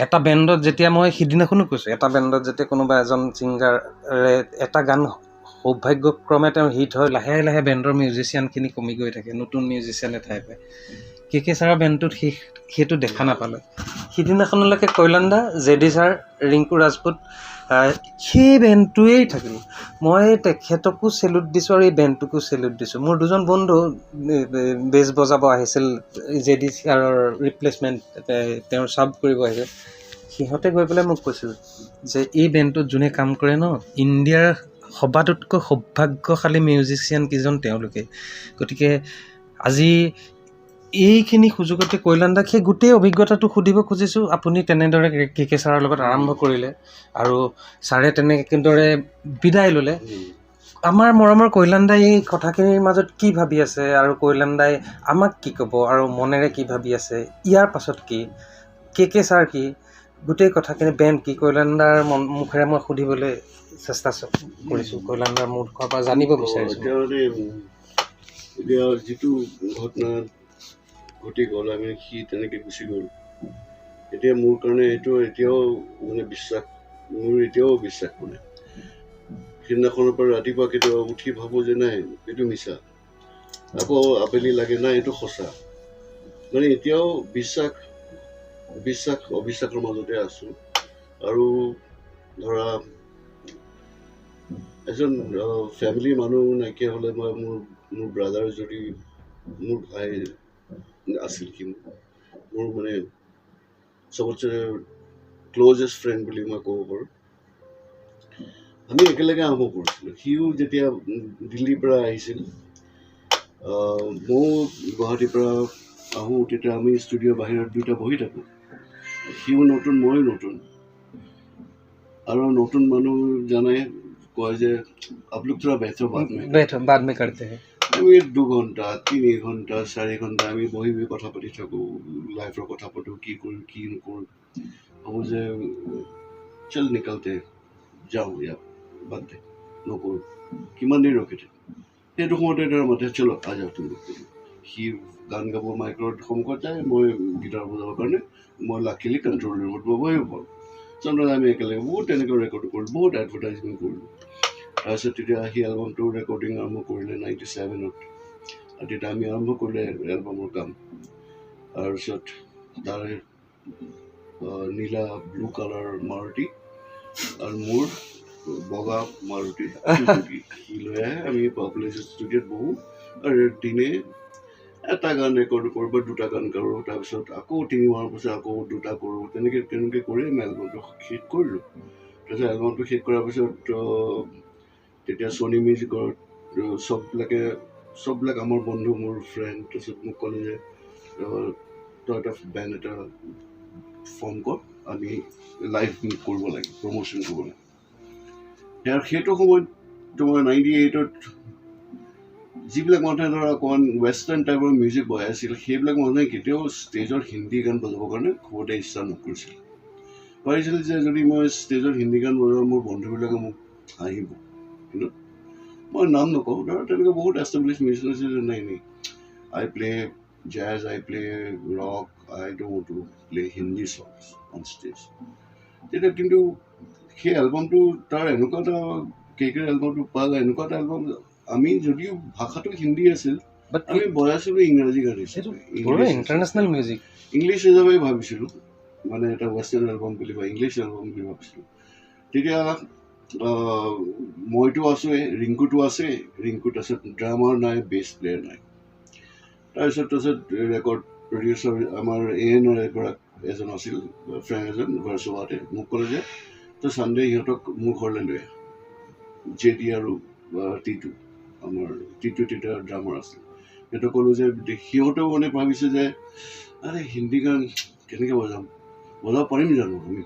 এটা বেণ্ডত যেতিয়া, মই সিদিনাখনো কৈছোঁ, এটা বেণ্ডত যেতিয়া কোনোবা এজন ছিংগাৰে এটা গান সৌভাগ্যক্ৰমে তেওঁ হিট হয়, লাহে লাহে বেণ্ডৰ মিউজিচিয়ানখিনি কমি গৈ থাকে, নতুন মিউজিচিয়ানে ঠাই পায়। কে কে ছাৰৰ বেণ্ডটোত সেইটো দেখা নাপালোঁ। সিদিনাখনলৈকে Kalyan da, J D sir, Rinku Rajput, সেই বেণ্ডটোৱেই থাকিল। মই তেখেতকো চেলুট দিছোঁ আৰু এই বেণ্ডটোকো চেলুট দিছোঁ। মোৰ দুজন বন্ধু বেছ বজাব আহিছিল, জে ডি ছাৰৰ ৰিপ্লেচমেণ্ট, তেওঁৰ চাব কৰিব আহিছিল। সিহঁতে গৈ পেলাই মোক কৈছিল যে এই বেণ্ডটোত যোনে কাম কৰে ন, ইণ্ডিয়াৰ সবাতোতকৈ সৌভাগ্যশালী মিউজিচিয়ান কেইজন তেওঁলোকে। গতিকে আজি এইখিনি সুযোগতে কৈলানদাক সেই গোটেই অভিজ্ঞতাটো সুধিব খুজিছোঁ। আপুনি তেনেদৰে কে কে ছাৰৰ লগত আৰম্ভ কৰিলে আৰু ছাৰে তেনেদৰে বিদায় ল'লে। আমাৰ মৰমৰ কৈলানদাই এই কথাখিনিৰ মাজত কি ভাবি আছে আৰু কৈলানদাই আমাক কি ক'ব আৰু মনেৰে কি ভাবি আছে, ইয়াৰ পাছত কি, কে কে ছাৰ কি, গোটেই কথাখিনি, বেণ্ড কি, কৈলানদাৰ মন মুখেৰে মই সুধিবলৈ চেষ্টা কৰিছোঁ, কৈলানদাৰ মুখৰ পৰা জানিব বিচাৰিছোঁ। এতিয়া মানে এতিয়া যিটো ঘটনা ঘটি গ'ল, আমি সি তেনেকৈ গুচি গ'ল, এতিয়া মোৰ কাৰণে এইটো এতিয়াও মানে বিশ্বাস, মোৰ এতিয়াও বিশ্বাস মানে সিদিনাখনৰ পৰা ৰাতিপুৱা কেতিয়াবা উঠি ভাবোঁ যে নাই এইটো মিছা, আকৌ আবেলি লাগে নাই এইটো সঁচা, মানে এতিয়াও বিশ্বাস বিশ্বাস অবিশ্বাসৰ মাজতে আছোঁ। আৰু ধৰা এজন ফেমিলি মানুহ নাইকিয়া হ'লে মই মোৰ ব্ৰাদাৰ যদি মোৰ ভাই আছিল, সি মোৰ মানে চবতছে ক্ল'জেষ্ট ফ্ৰেণ্ড বুলি মই ক'ব পাৰোঁ। আমি একেলগে আৰম্ভ কৰিছিলোঁ। সিও যেতিয়া দিল্লীৰ পৰা আহিছিল, ময়ো গুৱাহাটীৰ পৰা আহোঁ, তেতিয়া আমি ষ্টুডিঅ'ৰ বাহিৰত দুয়োটা বহি থাকোঁ। সিও নতুন, ময়ো নতুন, আৰু নতুন মানুহ জানে কয় যে आप लोग थोड़ा बैठो बाद में, बैठो बाद में करते हैं। আমি 2 ঘণ্টা, 3 ঘণ্টা, 4 ঘণ্টা আমি বহি বহি কথা পাতি থাকোঁ, লাইফৰ কথা পাতোঁ, কি কৰিম কি নকৰোঁ। ভাবোঁ যে चल निकलते, যাওঁ, ইয়াত বাদ দে, নকৰোঁ, কিমান দেৰি ৰখি থাকিম। সেইটো সময়তে ধৰ মাতে, चलो आ जाओ तुम। সি গান গাব মাইকৰ সন্মুখত যায়, মই গীটাৰ বজাবৰ কাৰণে মই লাকিলি কণ্ট্ৰল ৰুমত বহিব পাৰোঁ। চন্দ্ৰ আমি একেলগে বহুত তেনেকৈ ৰেকৰ্ড কৰিলোঁ, বহুত এডভাৰটাইজমেণ্ট কৰিলোঁ। তাৰপিছত তেতিয়া সি এলবামটো ৰেকৰ্ডিং আৰম্ভ কৰিলে 97ত, আৰু তেতিয়া আমি আৰম্ভ কৰিলে এলবামৰ কাম। তাৰপিছত তাৰ নীলা ব্লু কালাৰ মাৰুতি আৰু মোৰ বগা মাৰুতি চুজুকি সি লৈ আহে, আমি পাপুলেশ্যন ষ্টুডিঅ'ত বহোঁ আৰু দিনে এটা গান ৰেকৰ্ড কৰোঁ বা দুটা গান কৰোঁ। তাৰপিছত আকৌ 3 মাহৰ পিছত আকৌ দুটা কৰোঁ, তেনেকৈ তেনেকৈ কৰি আমি এলবামটো শেষ কৰিলোঁ। তাৰপিছত এলবামটো শেষ কৰাৰ পিছত তেতিয়া ছনী মিউজিকত চববিলাক আমাৰ বন্ধু, মোৰ ফ্ৰেণ্ড, তাৰপিছত মোক ক'লে যে তই এটা বেণ্ড এটা ফৰ্ম কৰ, আমি লাইভ কৰিব লাগে, প্ৰমোশ্যন কৰিব লাগে। আৰু সেইটো সময়ত তোমাৰ 98ত যিবিলাক মানুহে ধৰা অকণমান ৱেষ্টাৰ্ণ টাইপৰ মিউজিক বজাই আছিল, সেইবিলাক মানুহে কেতিয়াও ষ্টেজত হিন্দী গান বজাবৰ কাৰণে খুব এটা ইচ্ছা নকৰিছিল। ভাবিছিল যে যদি মই ষ্টেজত হিন্দী গান বজাওঁ, মোৰ বন্ধুবিলাকে মোক হাঁহিব। কিন্তু মই নাম নকওঁ, ধৰা তেনেকুৱা বহুত এষ্টাব্লিছ মিউজিচিয়ান আছিল যে নাই নাই, I play jazz, I play rock, I don't want to play Hindi songs on stage. তেতিয়া কিন্তু সেই এলবামটো তাৰ এনেকুৱা এটা, কে কেৰ এলবামটো পালে এনেকুৱা এটা এলবাম, আমি যদিও ভাষাটো হিন্দী আছিল, বাট আমি বজাইছিলোঁ ইংৰাজী গান হিচাপে। International music. ইংলিছ হিচাপে ভাবিছিলোঁ, মানে এটা ৱেষ্টাৰ্ণ এলবাম বুলি বা ইংলিছ এলবাম বুলি ভাবিছিলোঁ। তেতিয়া মইতো আছোঁৱেই, ৰিংকুটো আছে, ৰিংকু তাৰপিছত ড্ৰামাৰ নাই, বেছ প্লেয়াৰ নাই। তাৰপিছত ৰেকৰ্ড প্ৰডিউচাৰ আমাৰ এ এনৰ এজন আছিল, ফ্ৰেণ্ড এজন ভাৰ্চোৱাতে, মোক ক'লে যে তই ছানডে সিহঁতক মোৰ ঘৰলৈ লৈ আহ, জে ডি আৰু টিটু, আমাৰ টিটু তেতিয়া ড্ৰামাৰ আছিল। সিহঁতক ক'লোঁ যে সিহঁতেও মানে ভাবিছে যে আৰে হিন্দী গান কেনেকৈ বজাম, বজাব পাৰিম জানো আমি?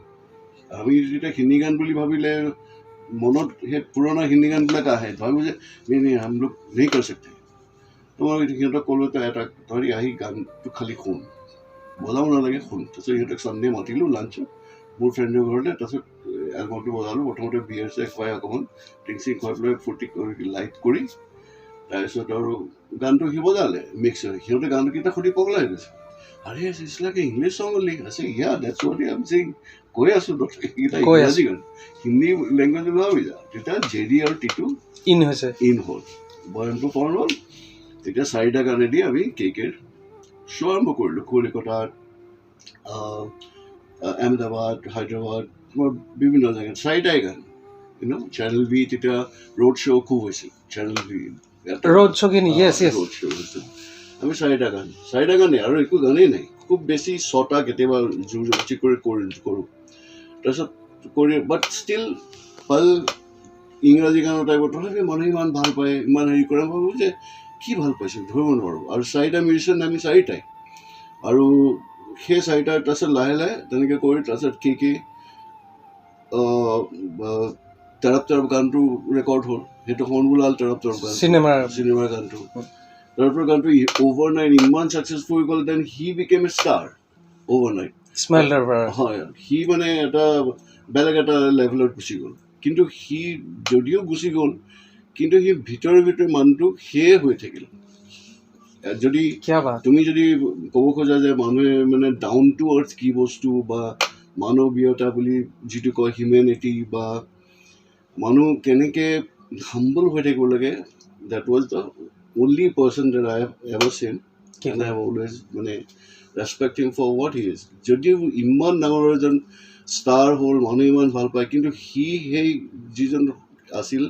আমি যেতিয়া হিন্দী গান বুলি ভাবিলে মনত সেই পুৰণা হিন্দী গানবিলাক আহে, ভাবোঁ যে नहीं नहीं हम लोग नहीं कर सकते। তো মই সিহঁতক ক'লোঁ, তই এটা তহঁতি আহি গানটো খালি শুন, বজাব নালাগে, শুন। তাৰপিছত সিহঁতক ছানডে মাতিলোঁ লাঞ্চত মোৰ ফ্ৰেণ্ডৰ ঘৰলৈ। তাৰপিছত এলবামটো বজালোঁ। প্ৰথমতে বিয়েৰ চিয়েৰ খুৱাই, অকণমান ড্ৰিংক চিংক খুৱাই পেলাই ফূৰ্তি কৰি লাইট কৰি, তাৰপিছত আৰু গানটো সি বজালে মিক্স হৈ। সিহঁতে গানকেইটা শুনি পগলা হৈ গৈছে। আৰে, it's like English song only আছে। Yeah, that's what I am saying, কৈ আছোঁ এইকেইটা কৈ আছোঁ। ইংৰাজী গান, হিন্দী লেংগুৱেজ ওলাবি যা। তেতিয়া জে ডি আৰু টিটু ইন হৈছে। ইন হ'ল, বয়নটো ফৰ্ম হ'ল। তেতিয়া চাৰিটা গানেদি আমি কে কেৰ শ্ব' আৰম্ভ কৰিলোঁ। কলিকতাত, আহমেদাবাদ, হায়দৰাবাদ, তোমাৰ বিভিন্ন জেগাত চাৰিটাই গান। চেনেল ভি তেতিয়া ৰোড শ্ব' খুব হৈছিল, চেনেল ভি। ৰোড শ্ব' কিনি, য়েছ। ৰোড শ্ব' হৈছিল। আমি চাৰিটা গান, চাৰিটা গানেই আৰু একো গানেই নাই, খুব বেছি ছটা কেতিয়াবা জোৰ জবৰদস্তি কৰি কৰোঁ। তাৰপিছত কৰি বাট ষ্টিল ভাল ইংৰাজী গানৰ টাইপত, তথাপি মানুহে ইমান ভাল পায়, ইমান হেৰি কৰে, মই ভাবোঁ যে কি ভাল পাইছিল ধৰিব নোৱাৰোঁ। আৰু চাৰিটা মিউজিচিয়ান আমি চাৰিটাই, আৰু সেই চাৰিটা তাৰপিছত লাহে লাহে তেনেকৈ কৰি তাৰপিছত কে কে তৰপ তৰপ গানটো ৰেকৰ্ড হ'ল। সেইটো সময়ত ওলাল তৰপ তৰপ গান, চিনেমাৰ গানটো। তৰপ তৰপ গানটো অভাৰ নাইট ইমান ছাকচেছফুল হৈ গ'ল, then he became a star overnight. হয়, সি মানে এটা বেলেগ এটা লেভেলত গুচি গ'ল। কিন্তু সি যদিও গুচি গ'ল, কিন্তু সি ভিতৰে ভিতৰে মানুহটো সেয়ে হৈ থাকিল। যদি তুমি যদি ক'ব খোজা যে মানুহে মানে ডাউন টু আৰ্থ কি বস্তু বা মানৱীয়তা বুলি যিটো কয়, হিউমেনিটি বা মানুহ কেনেকৈ হাম্বল হৈ থাকিব লাগে, that was the only person that I have ever seen and I have always মানে respect him for what he is. যদিও ইমান ডাঙৰ এজন ষ্টাৰ হ'ল, মানুহে ইমান ভাল পায়, কিন্তু সি সেই যিজন আছিল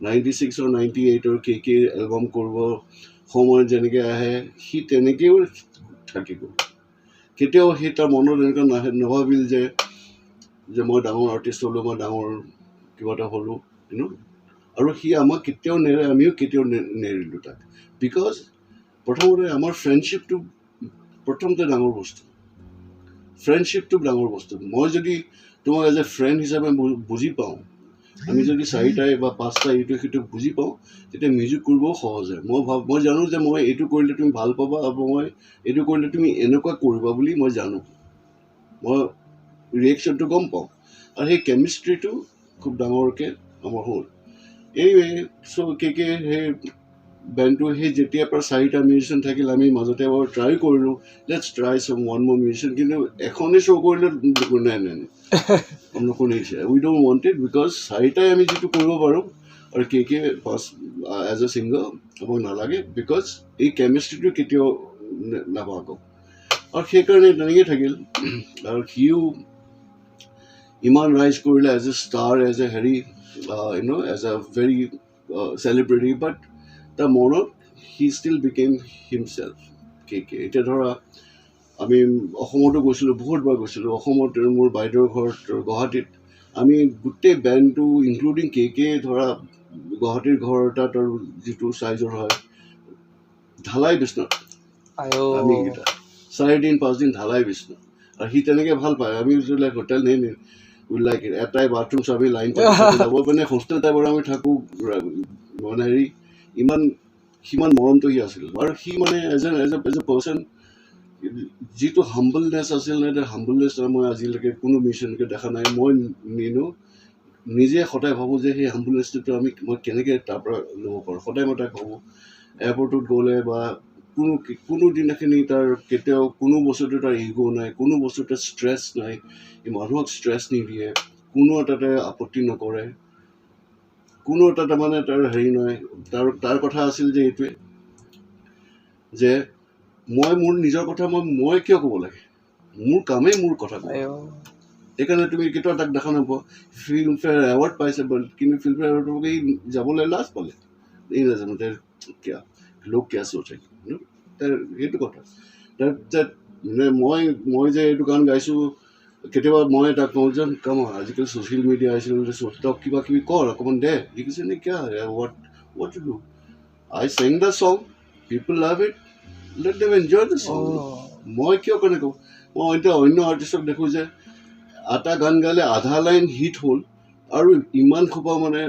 96ৰ 98ৰ কে কে এলবাম কৰিব সময়ত যেনেকৈ আহে, সি তেনেকৈও থাকি গ'ল। কেতিয়াও সি তাৰ মনত এনেকুৱা নাহে, নাভাবিল যে যে মই ডাঙৰ আৰ্টিষ্ট হ'লোঁ, মই ডাঙৰ কিবা এটা হ'লোঁ, you know. আৰু সি আমাক কেতিয়াও নেৰে, আমিও কেতিয়াও নেৰিলোঁ তাক। Because প্ৰথমতে আমাৰ ফ্ৰেণ্ডশ্বিপটো প্ৰথমতে ডাঙৰ বস্তু, ফ্ৰেণ্ডশ্বিপটো ডাঙৰ বস্তু। মই যদি তোমাক এজ এ ফ্ৰেণ্ড হিচাপে বুজি পাওঁ, আমি যদি চাৰিটাই বা পাঁচটাই ইটো সিটোক বুজি পাওঁ, তেতিয়া মিউজিক কৰিবও সহজ হয়। মই জানো যে মই এইটো কৰিলে তুমি ভাল পাবা, আৰু মই এইটো কৰিলে তুমি এনেকুৱা কৰিবা বুলি মই জানো, মই ৰিয়েকশ্যনটো গম পাওঁ। আৰু সেই কেমিষ্ট্ৰিটো খুব ডাঙৰকৈ আমাৰ হ'ল। এনিৱে, চ' কে কে সেই বেণ্ডটো সেই যেতিয়াৰ পৰা চাৰিটা মিউজিচিয়ান থাকিল, আমি মাজতে এবাৰ ট্ৰাই কৰিলোঁ, let's try some one more musician, কিন্তু এখনেই শ্ব' কৰিলে নাই নাই নাই শুনিছে, we don't want it, because চাৰিটাই আমি যিটো কৰিব পাৰোঁ, আৰু কে কে পাঁচ এজ এ ছিংগাৰ আমাক নালাগে, because এই কেমিষ্ট্ৰিটো কেতিয়াও নাভাগক। আৰু সেইকাৰণে তেনেকৈয়ে থাকিল। আৰু সিও ইমান ৰাইজ কৰিলে as a star, as a হেৰি as a very celebrity, but তাৰ মনত হি ষ্টিল বিকেম হিমছেল্ফ কে কে। এতিয়া ধৰা আমি অসমতো গৈছিলোঁ, বহুতবাৰ গৈছিলোঁ অসমত, মোৰ বাইদেউৰ ঘৰত গুৱাহাটীত আমি গোটেই বেণ্ডটো ইনক্লুডিং কে কে, ধৰা গুৱাহাটীৰ ঘৰ এটাত আৰু যিটো চাইজৰ হয়, ঢালাই বিচনাত আমি এইকেইটা 4 দিন 5 দিন ঢালাই বিচনা। আৰু সি তেনেকৈ ভাল পায়। আমি লাইক হোটেল নেই নেই উই লাইক এটাই বাথৰুম, আমি লাইন যাব মানে হোষ্টেল টাইপৰ আমি থাকোঁ, মানে হেৰি ইমান সিমান মৰমটো সি আছিল। আৰু সি মানে as a person যিটো হাম্বলনেছ আছিল নে, হাম্বলনেছ মই আজিলৈকে কোনো মিউজিচিয়ানকে দেখা নাই। মই নিনো নিজে সদায় ভাবোঁ যে সেই হাম্বলনেছটো আমি মই কেনেকৈ তাৰ পৰা ল'ব পাৰোঁ। সদায় মই তাক ভাবোঁ, এয়াৰপৰ্টত গ'লে বা কোনো কোনো দিনাখিনি তাৰ কেতিয়াও কোনো বস্তুতে তাৰ ইগ' নাই, কোনো বস্তুতে ষ্ট্ৰেছ নাই, সি মানুহক ষ্ট্ৰেছ নিদিয়ে, কোনো এটাতে আপত্তি নকৰে, কোনো এটা তাৰমানে তাৰ হেৰি নাই। তাৰ তাৰ কথা আছিল যে এইটোৱে যে মই মোৰ নিজৰ কথা মই কিয় ক'ব লাগে, মোৰ কামেই মোৰ কথা ক'ব। সেইকাৰণে তুমি কেতিয়াও তাক দেখা নোপোৱা। ফিল্মফেয়াৰ এৱাৰ্ড পাইছে, কিন্তু ফিল্মফেয়াৰ এৱাৰ্ডৰ সি যাবলৈ লাজ পালে, এই নাজানো কিয় লোক কিয় সোচে তাৰ সেইটো কথা। তাৰ মানে মই যে এইটো গান গাইছোঁ, কেতিয়াবা মই তাক কওঁ যে কাম আজিকালি ছ'চিয়েল মিডিয়া আহিছিল, তই কিবা কিবি কৰ অকণমান দে। সি কৈছে নে কিয়া, what to do, I sing the song, people love it, let them enjoy the song. মই কিয় কাৰণে কওঁ? মই এতিয়া অন্য আৰ্টিষ্টক দেখোঁ যে এটা গান গালে আধা লাইন হিট হ'ল আৰু ইমান সোপা মানে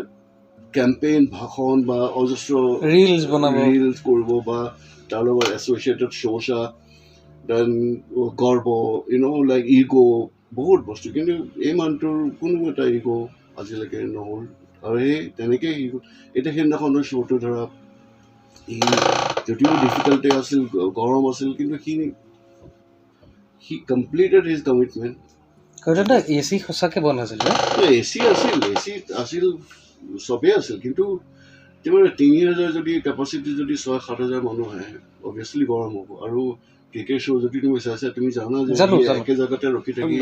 কেম্পেইন ভাষণ বা অজস্ৰ ৰিলছ বনাব, ৰিলছ কৰিব বা তাৰ লগত এছ'চিয়েটেড শোষা, then গৰ্ব, লাইক ইগ', বহুত বস্তু। কিন্তু এই মানুহটোৰ কোনো এটা ইগ' আজিলৈকে নহ'ল আৰু সেই তেনেকেই সি এতিয়া সেইদিনাখনৰ শ্ব'টো ধৰা সি যদিও ডিফিকাল্টি আছিল, গৰম আছিল, কিন্তু সি কমপ্লিটেড his commitment. দাদা, এ চি সঁচাকৈ বন্ধ আছিল? এ চি আছিল, এ চি আছিল, চবেই আছিল, কিন্তু তোমাৰ 3000 যদি কেপাচিটি যদি 6-7 হাজাৰ মানুহ আহে, অভিয়াছলি গৰম হ'ব। আৰু কে কে শ্ব' যদি তুমি চাইছা, তুমি জানা যে একে জেগাতে ৰখি থাকি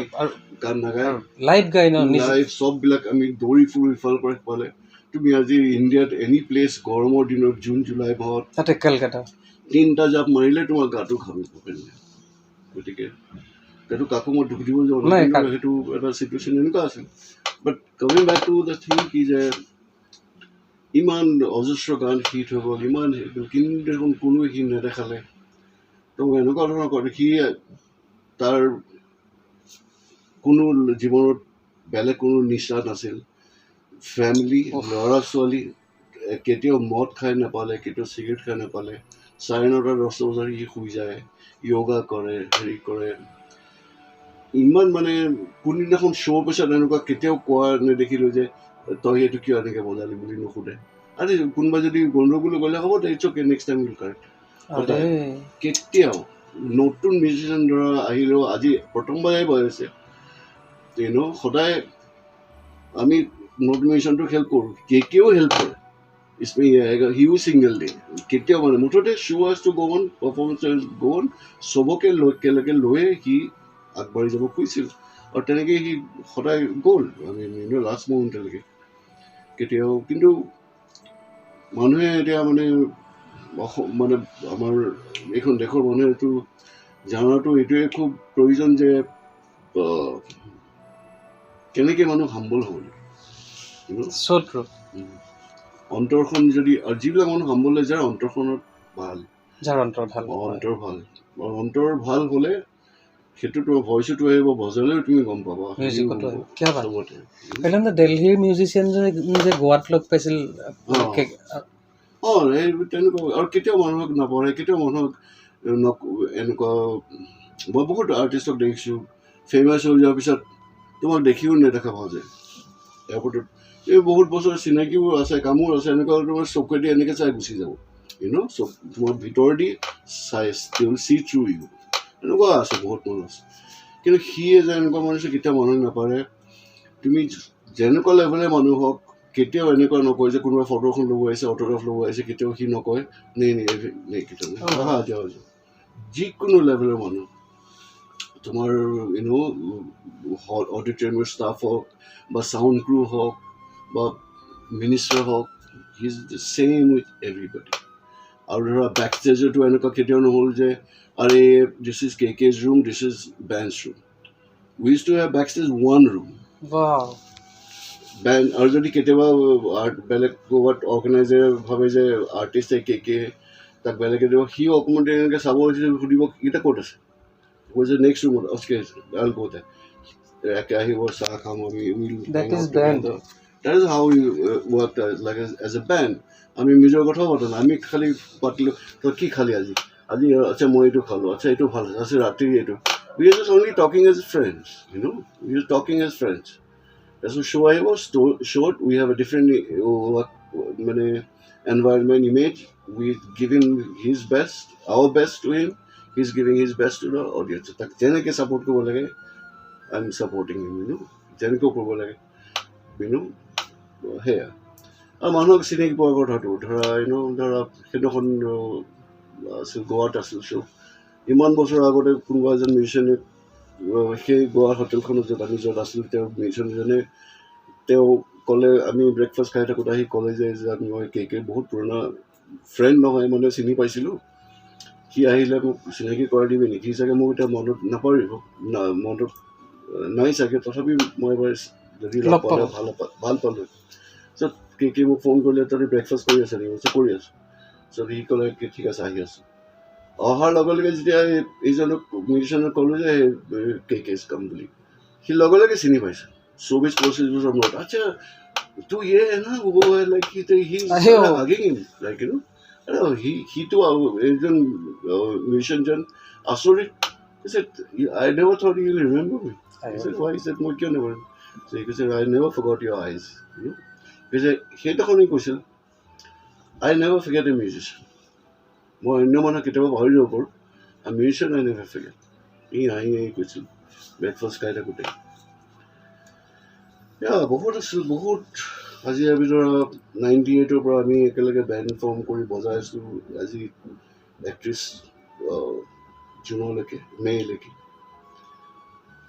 গান নাগায়, লাইভ গায় ন, লাইভ চববিলাক আমি দৌৰি ফুৰোঁ ইফালৰ পৰা সিফালে। তুমি আজি ইণ্ডিয়াত এনি প্লেচ গৰমৰ দিনত জুন জুলাই মাহত তাতে কলকাতা 3টা জাপ মাৰিলে তোমাৰ গাটো ঘামিব। গতিকে সেইটো কাকো মই দুখ দিব যোৱা নাই, কিন্তু সেইটো এটা চিটুৱেশ্যন এনেকুৱা আছিল। But coming back to the thing কি যে ইমান অজস্ৰ গান হিট হৈ গ'ল, ইমান, কিন্তু দেখোন কোনোৱে সি নেদেখালে। তো এনেকুৱা ধৰণৰ কথা, সি তাৰ কোনো জীৱনত বেলেগ কোনো নিচা নাছিল। ফেমিলি, ল'ৰা ছোৱালী, কেতিয়াও মদ খাই নাপালে, কেতিয়াও চিগাৰেট খাই নাপালে। 9:30, 10 বজাত সি শুই যায়, য়োগা কৰে, হেৰি কৰে। ইমান মানে কোনদিনাখন শ্ব' পিছত এনেকুৱা কেতিয়াও কোৱা নেদেখিলোঁ যে তই এইটো কিয় এনেকৈ বজালি বুলি নুসুধে। আৰে কোনোবা যদি গণ্ডগোল গ'লে হ'ব দে, it's okay, next time will correct. কেতিয়াও নতুন মিউজিচিয়ান ধৰা আহিলেও, আজি প্ৰথমবাৰেই বজাইছে, সদায় আমি নতুন মিউজিচিয়ানটোক হেল্প কৰোঁ, কেকেও হেল্প কৰে, সিও ছিংগল দিয়ে কেতিয়াও। মানে মুঠতে show has to go on, performance go on, চবকে একেলগে লৈয়ে সি আগবাঢ়ি যাব খুজিছিল আৰু তেনেকেই সি সদায় গ'ল। আমি লাষ্ট মুমেণ্টলৈকে কেতিয়াও। কিন্তু মানুহে এতিয়া মানে অসম, মানে আমাৰ এইখন দেশৰ মানুহে এইটো জনাটো এইটোৱে খুব প্ৰয়োজন যে কেনেকৈ মানুহ হাম্বল হ'ব লাগে। So true. অন্তৰখন যদি, আৰু যিবিলাক মানুহ হাম্বল হয়, যাৰ অন্তৰখনত ভাল, যাৰ অন্তৰ ভাল, অন্তৰ ভাল, অন্তৰ ভাল হ'লে সেইটো তোমাৰ ভইচতো আহিব, বজালেও তুমি গম পাবা। মিউজিকতো আহিব। কিয় ভাল কৈলাম, দেলহিৰ মিউজিচিয়ান যে গোৱাত লগ পাইছিল। অঁ, এই তেনেকুৱা। আৰু কেতিয়াও মানুহক নপঢ়ে, কেতিয়াও মানুহক এনেকুৱা। মই বহুত আৰ্টিষ্টক দেখিছোঁ, ফেমাছ হৈ যোৱাৰ পিছত তোমাক দেখিও নেদেখা ভাও যায় এয়াৰপৰ্টত। এই বহুত বছৰ চিনাকিও আছে, কামো আছে, এনেকুৱা তোমাৰ চকুৱেদি এনেকৈ চাই গুচি যাব, চক তোমাৰ ভিতৰ দি চাই, চি থ্ৰু ইউ, এনেকুৱা আছে, বহুত মানুহ আছে। কিন্তু সিয়ে যে এনেকুৱা মানুহ আছে, কেতিয়াও মানুহ নাপাৰে। তুমি যেনেকুৱা লেভেলৰ মানুহ হওক, কেতিয়াও এনেকুৱা নকয় যে কোনোবাই ফটোখন ল'ব আহিছে, অট'গ্ৰাফ ল'ব আহিছে, কেতিয়াও সি নকয় নেই নেই নেই, কেতিয়াও আহা যাওঁ যাওঁ। যিকোনো লেভেলৰ মানুহ, তোমাৰ অডিটৰিয়ামৰ ষ্টাফ হওক বা চাউণ্ড ক্ৰু হওক বা মিনিষ্টাৰ হওক, he is the same with everybody. আৰু ধৰা বেক ষ্টেজতো এনেকুৱা কেতিয়াও নহ'ল যে আৰে this is KK's room, this is band's room. We used to have back stage one room, band. আৰু যদি কেতিয়াবা বেলেগ ক'ৰবাত অৰ্গেনাইজাৰে ভাবে যে আৰ্টিষ্টে কে কে, তাক বেলেগে দিব, সিও অকণমান দেৰি এনেকৈ চাব, সুধিব এইকেইটা ক'ত আছে, কৈছে নেক্সট ৰুমত, okay, I'll go there. একে আহিব, চাহ খাম আমি, will. That is band. That is how you work like as a band. আমি নিজৰ কথাও পাতা নাই, আমি খালি পাতিলোঁ তই কি খালি আজি, আজি আচ্ছা মই এইটো খালোঁ, আচ্ছা এইটো ভাল আছে, আচ্ছা ৰাতি এইটো। We are just only talking as friends. We are talking as friends. তাৰপিছত শ্ব' আহিব, শ্ব'ত we have a different মানে environment, image. We giving his best, our best to him, he is giving his best to the audience. তাক যেনেকৈ support কৰিব লাগে, I am supporting him, যেনেকৈ কৰিব লাগে, সেয়া। আৰু মানুহক চিনাকি পোৱাৰ কথাটো ধৰা, ধৰা সেইদিনাখন আছিল, গোৱাত আছিল শ্ব', ইমান বছৰৰ আগতে কোনোবা এজন মিউজিচিয়ানে সেই গোৱা হোটেলখনত য'ত আমি য'ত আছিলোঁ, তেওঁ মিউজিচিয়ানজনে তেওঁ ক'লে, আমি ব্ৰেকফাষ্ট খাই থাকোঁতে আহি ক'লে যে মই কে কে বহুত পুৰণা ফ্ৰেণ্ড নহয়, মানে চিনি পাইছিলোঁ, সি আহিলে মোক চিনাকি কৰাই দিবি নেকি? সি চাগে মোক এতিয়া মনত নাপাহৰিব, মনত নাই চাগে, তথাপি মই এবাৰ যদি লগ পালে ভাল পালোঁ। তাৰপিছত কে কে মোক ফোন কৰিলে, তহঁতি ব্ৰেকফাষ্ট কৰি আছে নেকি? মই কৰি আছোঁ। তাৰপিছত সি ক'লে কি ঠিক আছে, আহি আছোঁ। অহাৰ লগে লগে যেতিয়া এইজনক মিউজিচিয়ানক ক'লোঁ যে কে কে is কাম বুলি, সি লগে লগে চিনি পাইছে। 24-25 বছৰ মূৰত, আচ্ছা तू ये है ना, वो है, like he hugging him like আৰে সিটো এইজন মিউজিচিয়ানজন আচৰিত কৈছে, I never thought you remember me. কৈছে, why? Said, মই কিয় নেপাৰিম? সি কৈছে, I never forgot your eyes. কৈছে, সেইদিনাখনেই কৈছিল, I never forget a musician. মই অন্য মানুহ কেতিয়াবা পাহৰি যাব পাৰোঁ, মিউজিচিয়ান I never forget. সি হাঁহি হাঁহি কৈছিল ব্ৰেকফাষ্ট খাই থাকোঁতে। বহুত আছিল, বহুত। আজি আমি ধৰা 98ৰ পৰা আমি একেলগে বেণ্ড ফৰ্ম কৰি বজাই আছোঁ, আজি 31 জুনলৈকে, মে'লৈকে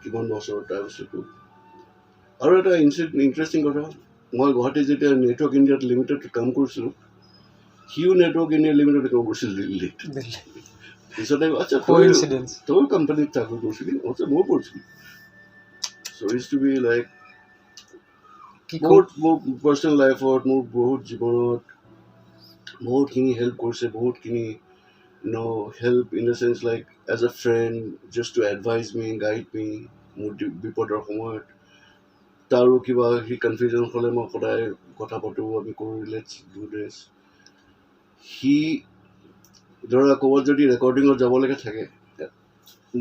কিমান বছৰ। তাৰপিছতো আৰু এটা ইণ্টাৰেষ্টিং কথা, মই গুৱাহাটীত যেতিয়া নেটৱৰ্ক ইণ্ডিয়াত লিমিটেড কাম কৰিছিলোঁ, সিও নেটৱৰ্ক ইণ্ডিয়া লিমিটেড কাম কৰিছিল দিল্লীত। পিছতে আচ্ছা তই কোম্পানীত চাকৰি কৰিছিলি? আচ্ছা ময়ো কৰিছিলোঁ। So used to be like কি ক'ম? বহুত মোৰ পাৰ্চনেল লাইফত, মোৰ বহুত জীৱনত বহুতখিনি হেল্প কৰিছে, বহুতখিনি help in the sense like as a friend, just to advise me, guide me. মোৰ বিপদৰ সময়ত তাৰো কিবা সি কনফিউজন হ'লে মই সদায় কথা পাতোঁ, আমি কৰোঁ, let's do this. সি ধৰা ক'ৰবাত যদি ৰেকৰ্ডিঙত যাবলগীয়া থাকে,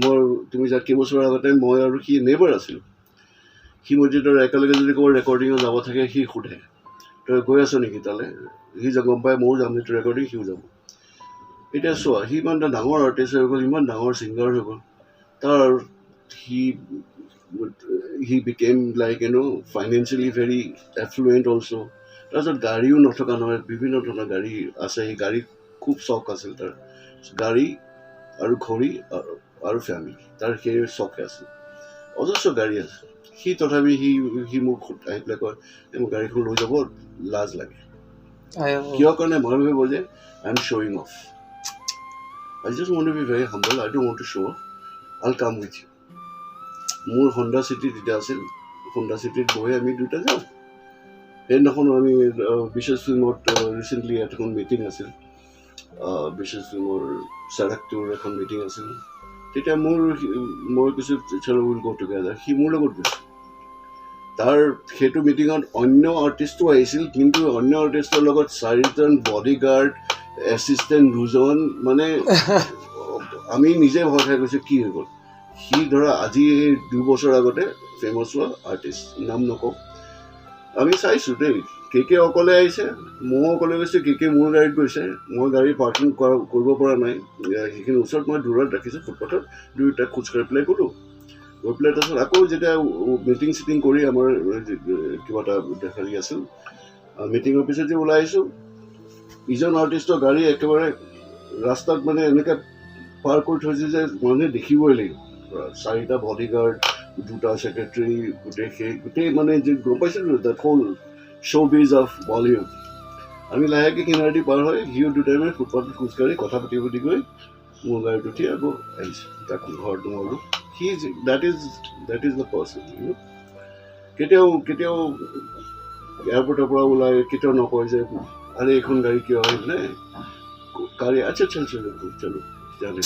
মই তুমি যা কেইবছৰৰ আগতে মই আৰু সি নেইবাৰ আছিলোঁ। সি মই যেতিয়া একেলগে যদি ক'ৰবাত ৰেকৰ্ডিঙত যাব থাকে, সি সোধে, তই গৈ আছ নেকি তালৈ? সি যে গম পায় ময়ো যাম সেইটো ৰেকৰ্ডিং, সিও যাব। এতিয়া চোৱা, সি ইমান এটা ডাঙৰ আৰ্টিষ্ট হৈ গ'ল, ইমান ডাঙৰ ছিংগাৰ হৈ গ'ল, তাৰ he became like financially very affluent also. তাৰপিছত গাড়ীও নথকা নহয়, বিভিন্ন ধৰণৰ গাড়ী আছে। সি গাড়ী খুব চখ আছিল তাৰ, গাড়ী আৰু ঘড়ী আৰু ফেমিলি, তাৰ সেই চখে আছিল। অজস্ৰ গাড়ী আছে। সি তথাপি সি সি মোক আহি পেলাই কয়, এই মোৰ গাড়ীখন লৈ যাব লাজ লাগে। কিয় কাৰণে মই ভাবিব যে I am showing off. I just want to be very humble. I don't want to show off. I'll come with you. মোৰ হোণ্ডা চিটি তেতিয়া আছিল, হোণ্ডা চিটিত বহি আমি দুটা যাওঁ। সেইদিনাখন আমি বিশেষ ফিল্মত ৰিচেণ্টলি এখন মিটিং আছিল, বিশেষ ফিল্মৰ চেৰাকটোৰ এখন মিটিং আছিল। তেতিয়া মই কৈছোঁ, চলো, we'll go together. সি মোৰ লগত গৈছে। তাৰ সেইটো মিটিঙত অন্য আৰ্টিষ্টো আহিছিল, কিন্তু অন্য আৰ্টিষ্টৰ লগত চাৰিজন বডিগাৰ্ড, এছিষ্টেণ্ট দুজন, মানে আমি নিজে ভয় খাই গৈছোঁ, কি হৈ গ'ল। সি ধৰা আজি এই 2 বছৰ আগতে ফেমাছ হোৱা আৰ্টিষ্ট, নাম নকওঁ। আমি চাইছোঁ দেই, কে কে অকলে আহিছে, ময়ো অকলে গৈছোঁ, কে কে মোৰ গাড়ীত গৈছে। মই গাড়ী পাৰ্কিং কৰা কৰিব পৰা নাই সেইখিনি ওচৰত, মই দূৰত ৰাখিছোঁ ফুটপাথত। দুয়োটা খোজকাঢ়ি পেলাই গ'লোঁ। গৈ পেলাই তাৰপিছত আকৌ যেতিয়া মিটিং চিটিং কৰি আমাৰ কিবা এটা হেৰি আছিল, মিটিঙৰ পিছত যে ওলাই আহিছোঁ, ইজন আৰ্টিষ্টৰ গাড়ী একেবাৰে ৰাস্তাত মানে এনেকৈ পাৰ কৰি থৈছে যে মানুহে দেখিবই লাগিব। চাৰিটা বডিগাৰ্ড, দুটা ছেক্ৰেটাৰী, গোটেই সেই গোটেই মানে যে গম পাইছিলোঁ, that whole showbiz of Bollywood. আমি লাহেকৈ কিনাৰেদি পাৰ হৈ সিও দুটাই মানে ফুটপাথত খোজকাঢ়ি কথা পাতি পাতি গৈ মোৰ গাড়ীত উঠি আকৌ আহিছে, তাক ঘৰত সোমালোঁ। সি that is the person. কেতিয়াও কেতিয়াও এয়াৰপৰ্টৰ পৰা ওলাই কেতিয়াও নকয় যে আৰে এইখন গাড়ী কিয় আহিল নে গাড়ী, আচ্ছা চল চলো চলো জানে।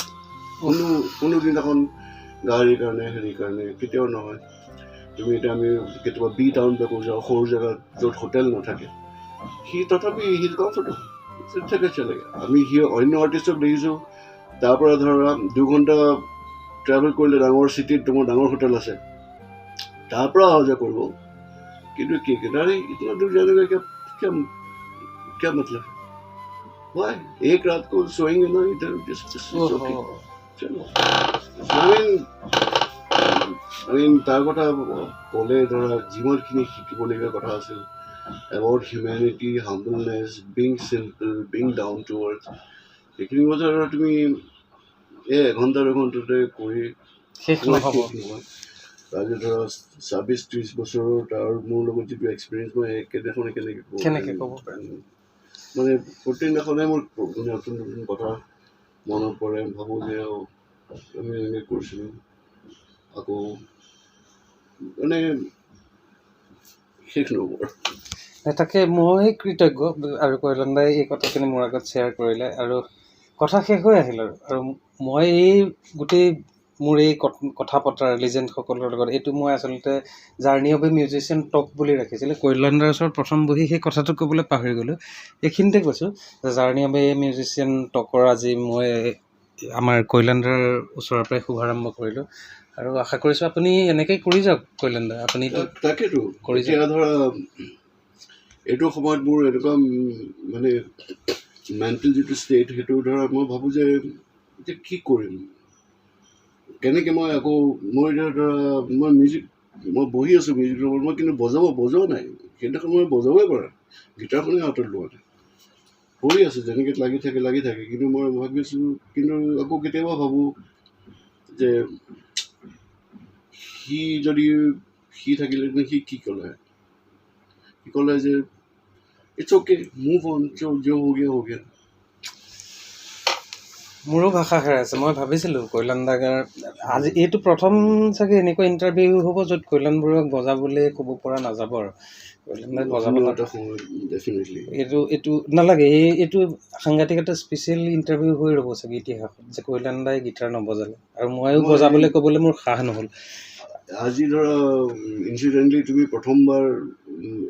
কোনো দিনাখন গাড়ীৰ কাৰণে হেৰিৰ কাৰণে কেতিয়াও নহয়। তুমি এতিয়া আমি কেতিয়াবা বি টাউন বিলাকো যাওঁ, সৰু জেগাত য'ত হোটেল নাথাকে, সি তথাপি সি কমফৰ্টেবল থাকে, চলে। আমি সি অন্য আৰ্টিষ্টক দেখিছোঁ, তাৰ পৰা ধৰা 2 ঘণ্টা ট্ৰেভেল কৰিলে ডাঙৰ চিটিত তোমাৰ ডাঙৰ হোটেল আছে, তাৰ পৰা অহা যোৱা কৰিব। কিন্তু কি আৰে इतना दूर जाने का क्या क्या क्या मतलब है? Why? एक रात को सोएंगे ना इधर, just, just it's okay. চলো, I mean তাৰ কথা ক'লে ধৰা যিমানখিনি শিকিবলগীয়া কথা আছিল about humanity, humbleness, being simple, being down to earth, সেইখিনি কথা ধৰা তুমি এই এঘণ্টা দুঘণ্টাতে কৰি শেষ কৈ নহ'ব। শেষ নহয়। তাৰপিছত ধৰা 26-30 বছৰৰ তাৰ মোৰ লগত যিটো এক্সপিৰিয়েঞ্চ, মই একেদিনাখনে কেনেকৈ ক'ব কেনেকৈ পাৰিম? ক'ব পাৰিম? মানে প্ৰতিদিনাখনে মোৰ নতুন নতুন কথা মনত পৰে। ভাবোঁ যে আমি এনেকৈ কৰিছিলোঁ, আকৌ মানে শেষ নহ'ব আৰু। তাকে মই কৃতজ্ঞ আৰু কৈলান দাই এই কথাখিনি মোৰ আগত শ্বেয়াৰ কৰিলে আৰু কথা শেষ হৈ আহিল। আৰু মই এই গোটেই মোৰ এই কথা পতাৰ লিজেণ্ডসকলৰ লগত এইটো মই আচলতে journey of a musician talk বুলি ৰাখিছিলোঁ। কৈলান দাৰ ওচৰত প্ৰথম বহি সেই কথাটো ক'বলৈ পাহৰি গ'লোঁ। এইখিনিতে কৈছোঁ যে জাৰ্ণি অফ এ মিউজিচিয়ান টকৰ আজি মই আমাৰ কৈলান দাৰ ওচৰৰ পৰাই শুভাৰম্ভ কৰিলোঁ আৰু আশা কৰিছোঁ আপুনি এনেকেই কৰি যাওক। কৈলান দা, আপুনিতো তাকেতো কৰি এতিয়া ধৰা এইটো সময়ত মোৰ এনেকুৱা মানে মেণ্টেল যিটো ষ্টেট, সেইটো ধৰা মই ভাবোঁ যে এতিয়া কি কৰিম, কেনেকৈ মই আকৌ মই এতিয়া ধৰা মই মিউজিক মই বহি আছোঁ মিউজিক ৰুমত, মই কিন্তু বজোৱা নাই। সেইদিনাখন মই বজাবই পৰা নাই, গীটাৰখনেই হাতত লোৱা নাই, পৰি আছে যেনেকৈ লাগি থাকে লাগি থাকে। কিন্তু মই ভাবিছোঁ, কিন্তু আকৌ কেতিয়াবা ভাবোঁ যে সি যদি সি থাকিলেহেঁতেন সি কি ক'লে? সি ক'লে যে it's okay, move on, जो जो हो गया हो गया। মোৰো ভাষা হেৰাইছে। মই ভাবিছিলোঁ কৈলান দাৰ আজি এইটো প্ৰথম চাগে এনেকুৱা ইণ্টাৰভিউ হ'ব য'ত কৈলান বৰুৱাক বজাবলৈ ক'ব পৰা নাযাব। আৰু কল্যাণ বজাব কোনো নালাগে। এটা সময়ত ডেফিনেটলি। এইটো নালাগে, এইটো সাংঘাতিক এটা স্পেচিয়েল ইণ্টাৰভিউ হৈ ৰ'ব চাগে ইতিহাসত যে কল্যাণ দাই গীটাৰ নবজালে আৰু ময়ো বজাবলৈ ক'বলৈ মোৰ সাহ নহ'ল। আজি ধৰা ইনচিডেণ্টলি তুমি প্ৰথমবাৰ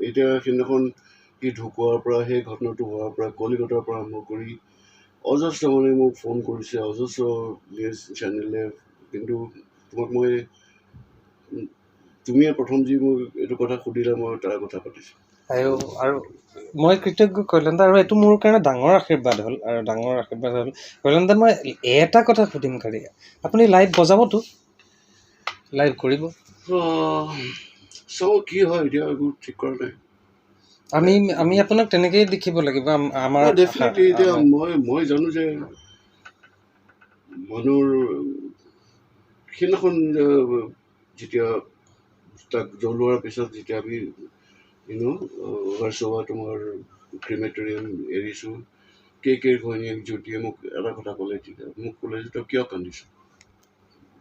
এতিয়া সেইদিনাখন সি ঢুকোৱাৰ পৰা, সেই ঘটনাটো হোৱাৰ পৰা কলিকতাৰ পৰা আৰম্ভ কৰি অজস্ৰ মানে মোক ফোন কৰিছে, অজস্ৰ নিউজ চেনেলে। কিন্তু তোমাক মই তুমিয়ে প্ৰথম যি মোক এইটো কথা সুধিলা, মই তাৰ কথা পাতিছোঁ। আৰু মই কৃতজ্ঞ কল্যাণ দা, আৰু এইটো মোৰ কাৰণে ডাঙৰ আশীৰ্বাদ হ'ল আৰু ডাঙৰ আশীৰ্বাদ হ'ল। কল্যাণ দা, মই এটা কথা সুধিম খালি, আপুনি লাইভ বজাবতো? লাইভ কৰিব? চাওঁ কি হয়, এতিয়া একো ঠিক কৰা নাই। আমি আপোনাক তেনেকেই দেখিব লাগিব আমাৰ ডেফিনেটলি। এতিয়া মই জানো যে মানুহৰ সেইদিনাখন যেতিয়া তাক জ্বলোৱাৰ পিছত যেতিয়া আমি ভাৰ্চোৱা তোমাৰ ক্ৰিমেটৰিয়াম এৰিছোঁ, কে কেৰ ঘৈণীয়েক জ্যোতিয়ে মোক এটা কথা ক'লে। তেতিয়া মোক ক'লে যে তই কিয় কান্দিছ?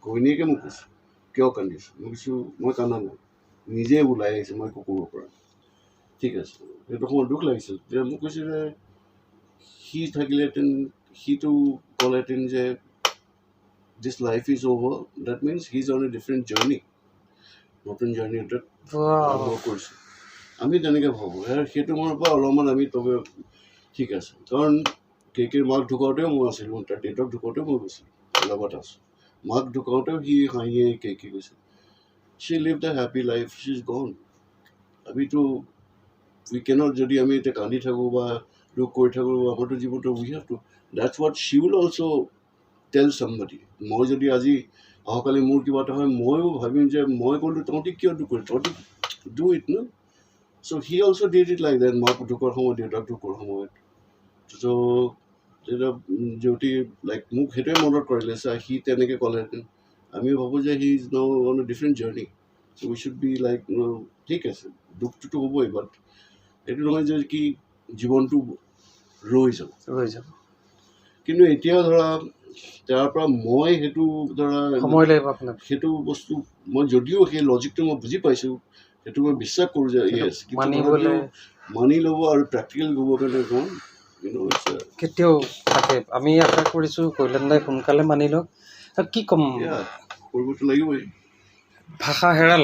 ঘৈণীয়েকে মোক কৈছে কিয় কান্দিছ? মই কৈছোঁ মই কান্দা নাই, নিজে ওলাই আহিছে, মই একো ক'ব পৰা নাই। ঠিক আছে, সেইটো সময়ত দুখ লাগিছিল। তেতিয়া মোক কৈছে যে সি থাকিলেহেঁতেন সিটো ক'লেহেঁতেন যে this life is over, that means he is on a different journey, নতুন জাৰ্ণি এটাত আৰম্ভ কৰিছে। আমি তেনেকৈ ভাবোঁ। সেইটো মনৰ পৰা অলপমান আমি তবে ঠিক আছে, কাৰণ কে কেৰ মাক ঢুকাওঁতেও মই আছিলোঁ, তাৰ দেউতাক ঢুকাওঁতেও মই গৈছিলোঁ, লগত আছোঁ। মাক ঢুকাওঁতেও সি হাঁহিয়ে কে কে গৈছে। She live the happy life, she is gone. আমিতো উই কেনট, যদি আমি এতিয়া কান্দি থাকোঁ বা দুখ কৰি থাকোঁ, আমাৰতো জীৱনটো we have to, that's what she will also tell somebody. মই যদি আজি অহাকালি মোৰ কিবা এটা হয়, ময়ো ভাবিম যে মই ক'লোঁ তহঁতি কিয় দুখ কৰি, তহঁতি do it no. So he also did it like that, মাক ঢুকোৱাৰ সময়ত, দেউতাক ঢুকোৱাৰ সময়ত। চ' তেতিয়া জ্যোতি লাইক মোক সেইটোৱে মনত কৰিলে, চা সি তেনেকৈ ক'লেহেঁতেন। আমি ভাবোঁ যে he is now on a different journey, so we should be like, ঠিক আছে দুখটোতো হ'বই, বাট এইটো নহয় যে কি জীৱনটো ৰৈ যাব। ৰৈ যাব। কিন্তু এতিয়া ধৰা তাৰ পৰা মই সেইটো ধৰা সময় লাগিব আপোনাক। সেইটো বস্তু মই যদিও সেই লজিকটো মই বুজি পাইছোঁ, সেইটো মই বিশ্বাস কৰোঁ যে য়েছ, মানিবলৈ মানি ল'ব আৰু প্ৰেক্টিকেল হ'বৰ কাৰণে অকণমান it's কেতিয়াও থাকে। আমি আশা কৰিছোঁ কল্যাণ দাই সোনকালে মানি লওক। আৰু কি ক'ম, কৰিবতো লাগিবই। ভাষা হেৰাল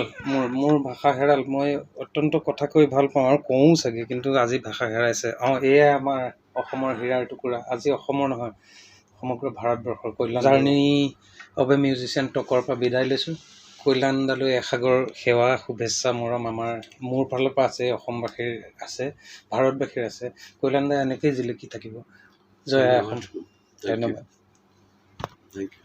মোৰ ভাষা হেৰাল। মই অত্যন্ত কথা কৈ ভাল পাওঁ আৰু কওঁ চাগে, কিন্তু আজি ভাষা হেৰাইছে। অঁ, এয়াই আমাৰ অসমৰ হীৰাৰ টুকুৰা, আজি অসমৰ নহয় সমগ্ৰ ভাৰতবৰ্ষৰ Kalyan. Journey of a musician টকৰ পৰা বিদায় লৈছোঁ। কল্যাণ দালৈ এসাগৰ সেৱা, শুভেচ্ছা, মৰম আমাৰ মোৰ ফালৰ পৰা আছে, অসমবাসীৰ আছে, ভাৰতবাসীৰ আছে। কল্যাণ দাই এনেকেই জিলিকি থাকিব। জয় আই অসম। ধন্যবাদ। Thank you.